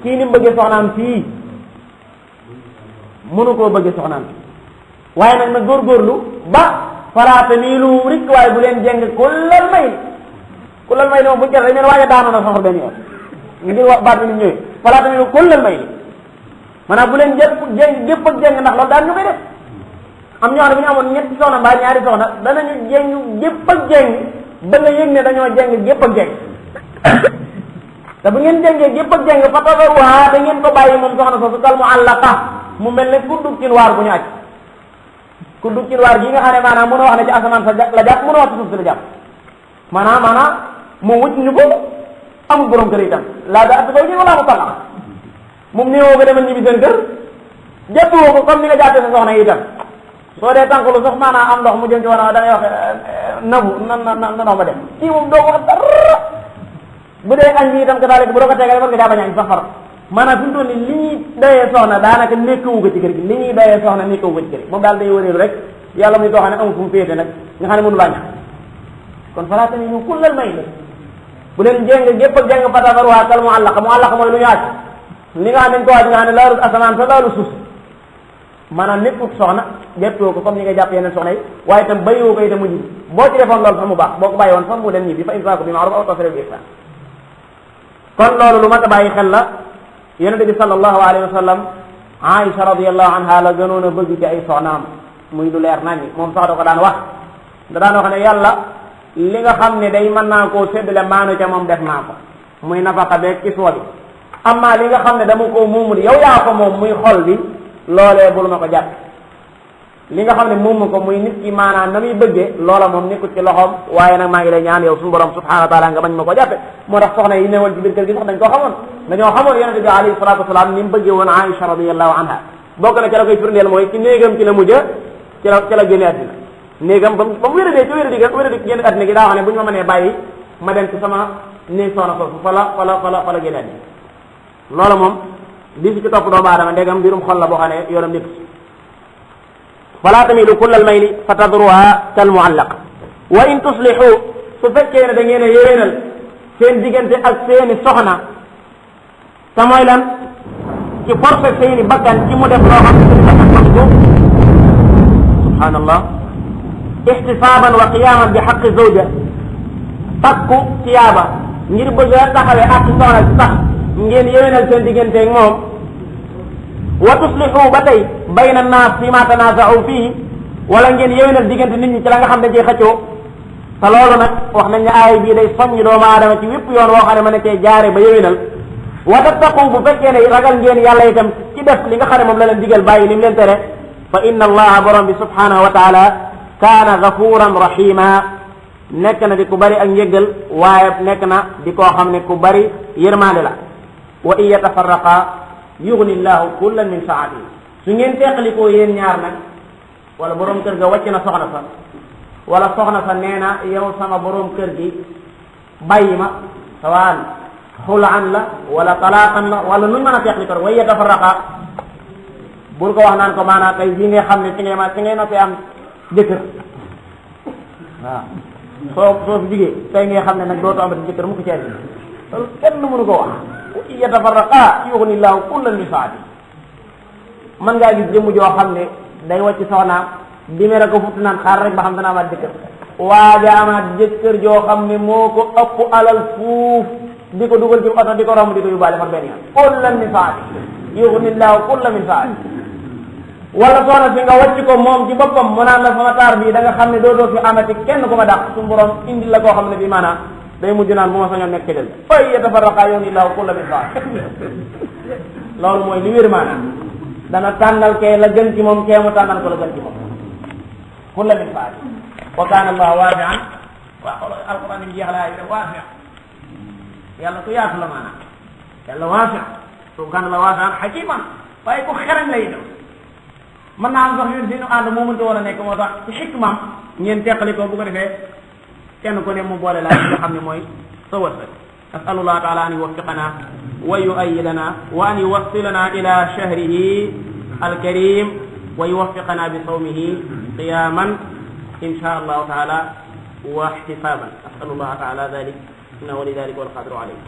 kii ni mu bëggee soxnaam fii mënu koo bëggee soxnaam fii waaye nag na góorgóorlu ba faraata nii lu rik waaye bu leen jeng kullal may ni moom bu jël dañ leen waaj a daanoon a soxor benn yoon ngir wax baat bi ni ñëwee faraata nii lu kullal may ni maanaam bu leen gépp ak jeng ndax loolu daan ñu koy def am ñoo xam ne bu ñu amoon ñetti soxna mbaa ñaari soxna danañu jeng gépp ak jeng ba nga yëg ne dañoo jeng gépp ak jeng te bu ngeen jengee gépp ak jeng fa tabaruha da ngeen ko bàyyi moom soxna soosu kal muallaqa mu mel ne ku dug cin waar bu ñu aj ku dug cin waar gi nga xam ne maanaam mënoo wax ne ci asamaan sa la jàpp mënoo wax ci suuf si la jàpp maanaam moom wucc ñu ko amul borom kër itam laa da atbay ni wala mu tallax moom néewoo ko demal ñibbi seen kër jàppoo ko comme ni nga jàppee sa soxna yi itam soo dee tànkalu sax maanaam am ndox mu jëm ci wana da ngay wax nabu na ndox ma dem kii moom doo ko wax dara bu dee añ bi itam ka daal bu doo ko tegalee war nga jàpp añ sax far maanaam fi mu toll nii li ñuy doyee soxna daanaka nekkawu ko ci kër gi li ñuy doyee soxna nekkawu ko ci kër gi moom daal day wëreelu rek yàlla muy koo xam ne amul fu mu féete nag nga xam ne mënu laa ñàkk kon falaata ni ñu kullal may la bu leen jéng gépp ak jéng fatafaruha kal muallaqa mooy lu ñu aj li nga xam ne dañ ko waaj nga xam ne laalu asamaan sa laalu suuf maanaam nekkut soxna jàppoo ko comme ni nga jàpp yeneen soxna yi waaye itam bàyyiwoo ko itam mu ñibbi boo ci defoon loolu sax mu baax boo ko bàyyi woon sax mu dem ñibbi fa imsaaku bi ma'ruf aw tasrihun bi ihsan kon loolu lu mat a bàyyi xel la yonente bi sallallahu alayhi wa sallam Aïcha radiyallahu anha la gënoon a bëgg ci ay soxnaam muy lu leer nañ moom sax da ko daan wax da daan wax ne yàlla li nga xam ne day mën naa koo séddale maanu ca moom def naa ko muy nafaqa beeg kiswa bi amma li nga xam ne dama koo muumul yow yaa ko moom muy xol bi loolee bul ma ko jàpp li nga xam ne moomu ko muy nit ki maanaam na muy bëggee loola moom nekkut ci loxoom waaye nag maa ngi lay ñaan yow suñu borom subhanahu wa taala nga bañ ma ko jàppe moo tax soxna yi newoon ci biir kër gi sax dañ koo xamoon dañoo xamoon yonente bi alayhi salatu wasalaam ni mu bëggee woon Aïcha radiyallahu anha bokk na ci la koy firndeel mooy ci néegam ci la mujj ci la génne àddina néegam ba mu wéradee ci wéradi génn àddina gi daa wax ne bu ñu ma mënee bàyyi ma dem ci sama néeg soxna foofu fa la génne àddina loola moom di si ci topp doomu aadama ndegam mbirum xol la boo xam ne yoonam nekk fala tamilu kullal mayli fa tadruha kal muallaq wa in tuslihu su fekkee ne da ngeen a yéwénal seen diggante ak seeni soxna te mooy lan ci forcé seeni bakkan ci mu def loo xam ne subhanallah ihtisaban wa qiyaman bi haqqi zawja takku tiyaaba ngir bëgg a taxawee ak soxna si sax ngeen yéwénal seen diggante ak moom wa tuslihu ba tey bayna naas fi ma tanaaza'u fii wala ngeen yéwénal diggante nit ñi ci la nga xam ne cee xëccoo te loolu nag wax nañ ne aay bii day soññ doomu aadama ci wépp yoon woo xam ne mën na cee jaare ba yéwénal wa tattaqu bu fekkee ne ragal ngeen yàlla itam ci def li nga xam ne moom la leen digal bàyyi li mu leen tere fa inna allaha borom bi subhanahu wa taala kaana gafuran rahima nekk na di ku bari ak njëggal waaye nekk na di koo xam ne ku bari yërmande la wa in yatafarraqa yughni llahu kullan min saatihi su ngeen teqalikoo yéen ñaar nag wala borom kër ga wàcc na soxna sa wala soxna sa nee na yow sama borom kër gi bàyyi ma sawaan xulaan la wala talaaqan la wala nuñ mën a teqalikoo wa in yatafarraqa bul ko wax naan ko maanaam tey bii ngay xam ne ci ngay noppee am jëkkër waaw soo fi jigee tey ngay xam ne nag dootu amati jëkkër mu ko ceeb loolu kenn mënu ko wax yatafarraqa yughni llahu kullan min saati man ngaa gis jëmm joo xam ne day wàcc soxnaam di mere ko futt naan xaar rek ba xam dana amaat jëkkër waaja amaat jëkkër joo xam ne moo ko ëpp alal fuuf di ko dugal ci oto di ko romb di ko yóbbaale far benn yoon kullan min saati yughni llahu kullan min saati wala soxna si nga wàcc ko moom ci boppam mu naan la sama taar bii da nga xam ne doo fi amati kenn ku ma dàq suñu borom indi la koo xam ne bi maanaam day mujj naan bu ma sañoon nekk del fay yatafarraqa yoon illaahu kulla min saat loolu mooy li wér maanaam dana tànnal kee la gën ci moom kee mu tànnal ko la gën ci moom kulla min saat wa kaana allahu waasi'an waa xool alquran yi jeex laa yi def waasi yàlla ku yaatu la maanaam yàlla waasi subhaana la waasi'an hakiman waaye ku xerañ lay def mën naa am sax ñun suñu ànd moo mënta war a nekk moo tax ci xikmaam ngeen teqali ko bu ko defee kenn ku ne mu boole laa nga xam ne mooy sa wërsëg asalullah taala an yuwaffiqana wa yuayyidana wa an yuwassilana ila shahrihi alkarim wa yuwaffiqana bi sawmihi qiyaman insha allahu taala wa ihtisaban asalullah taala dalik innahu li dalik wal qadru alayh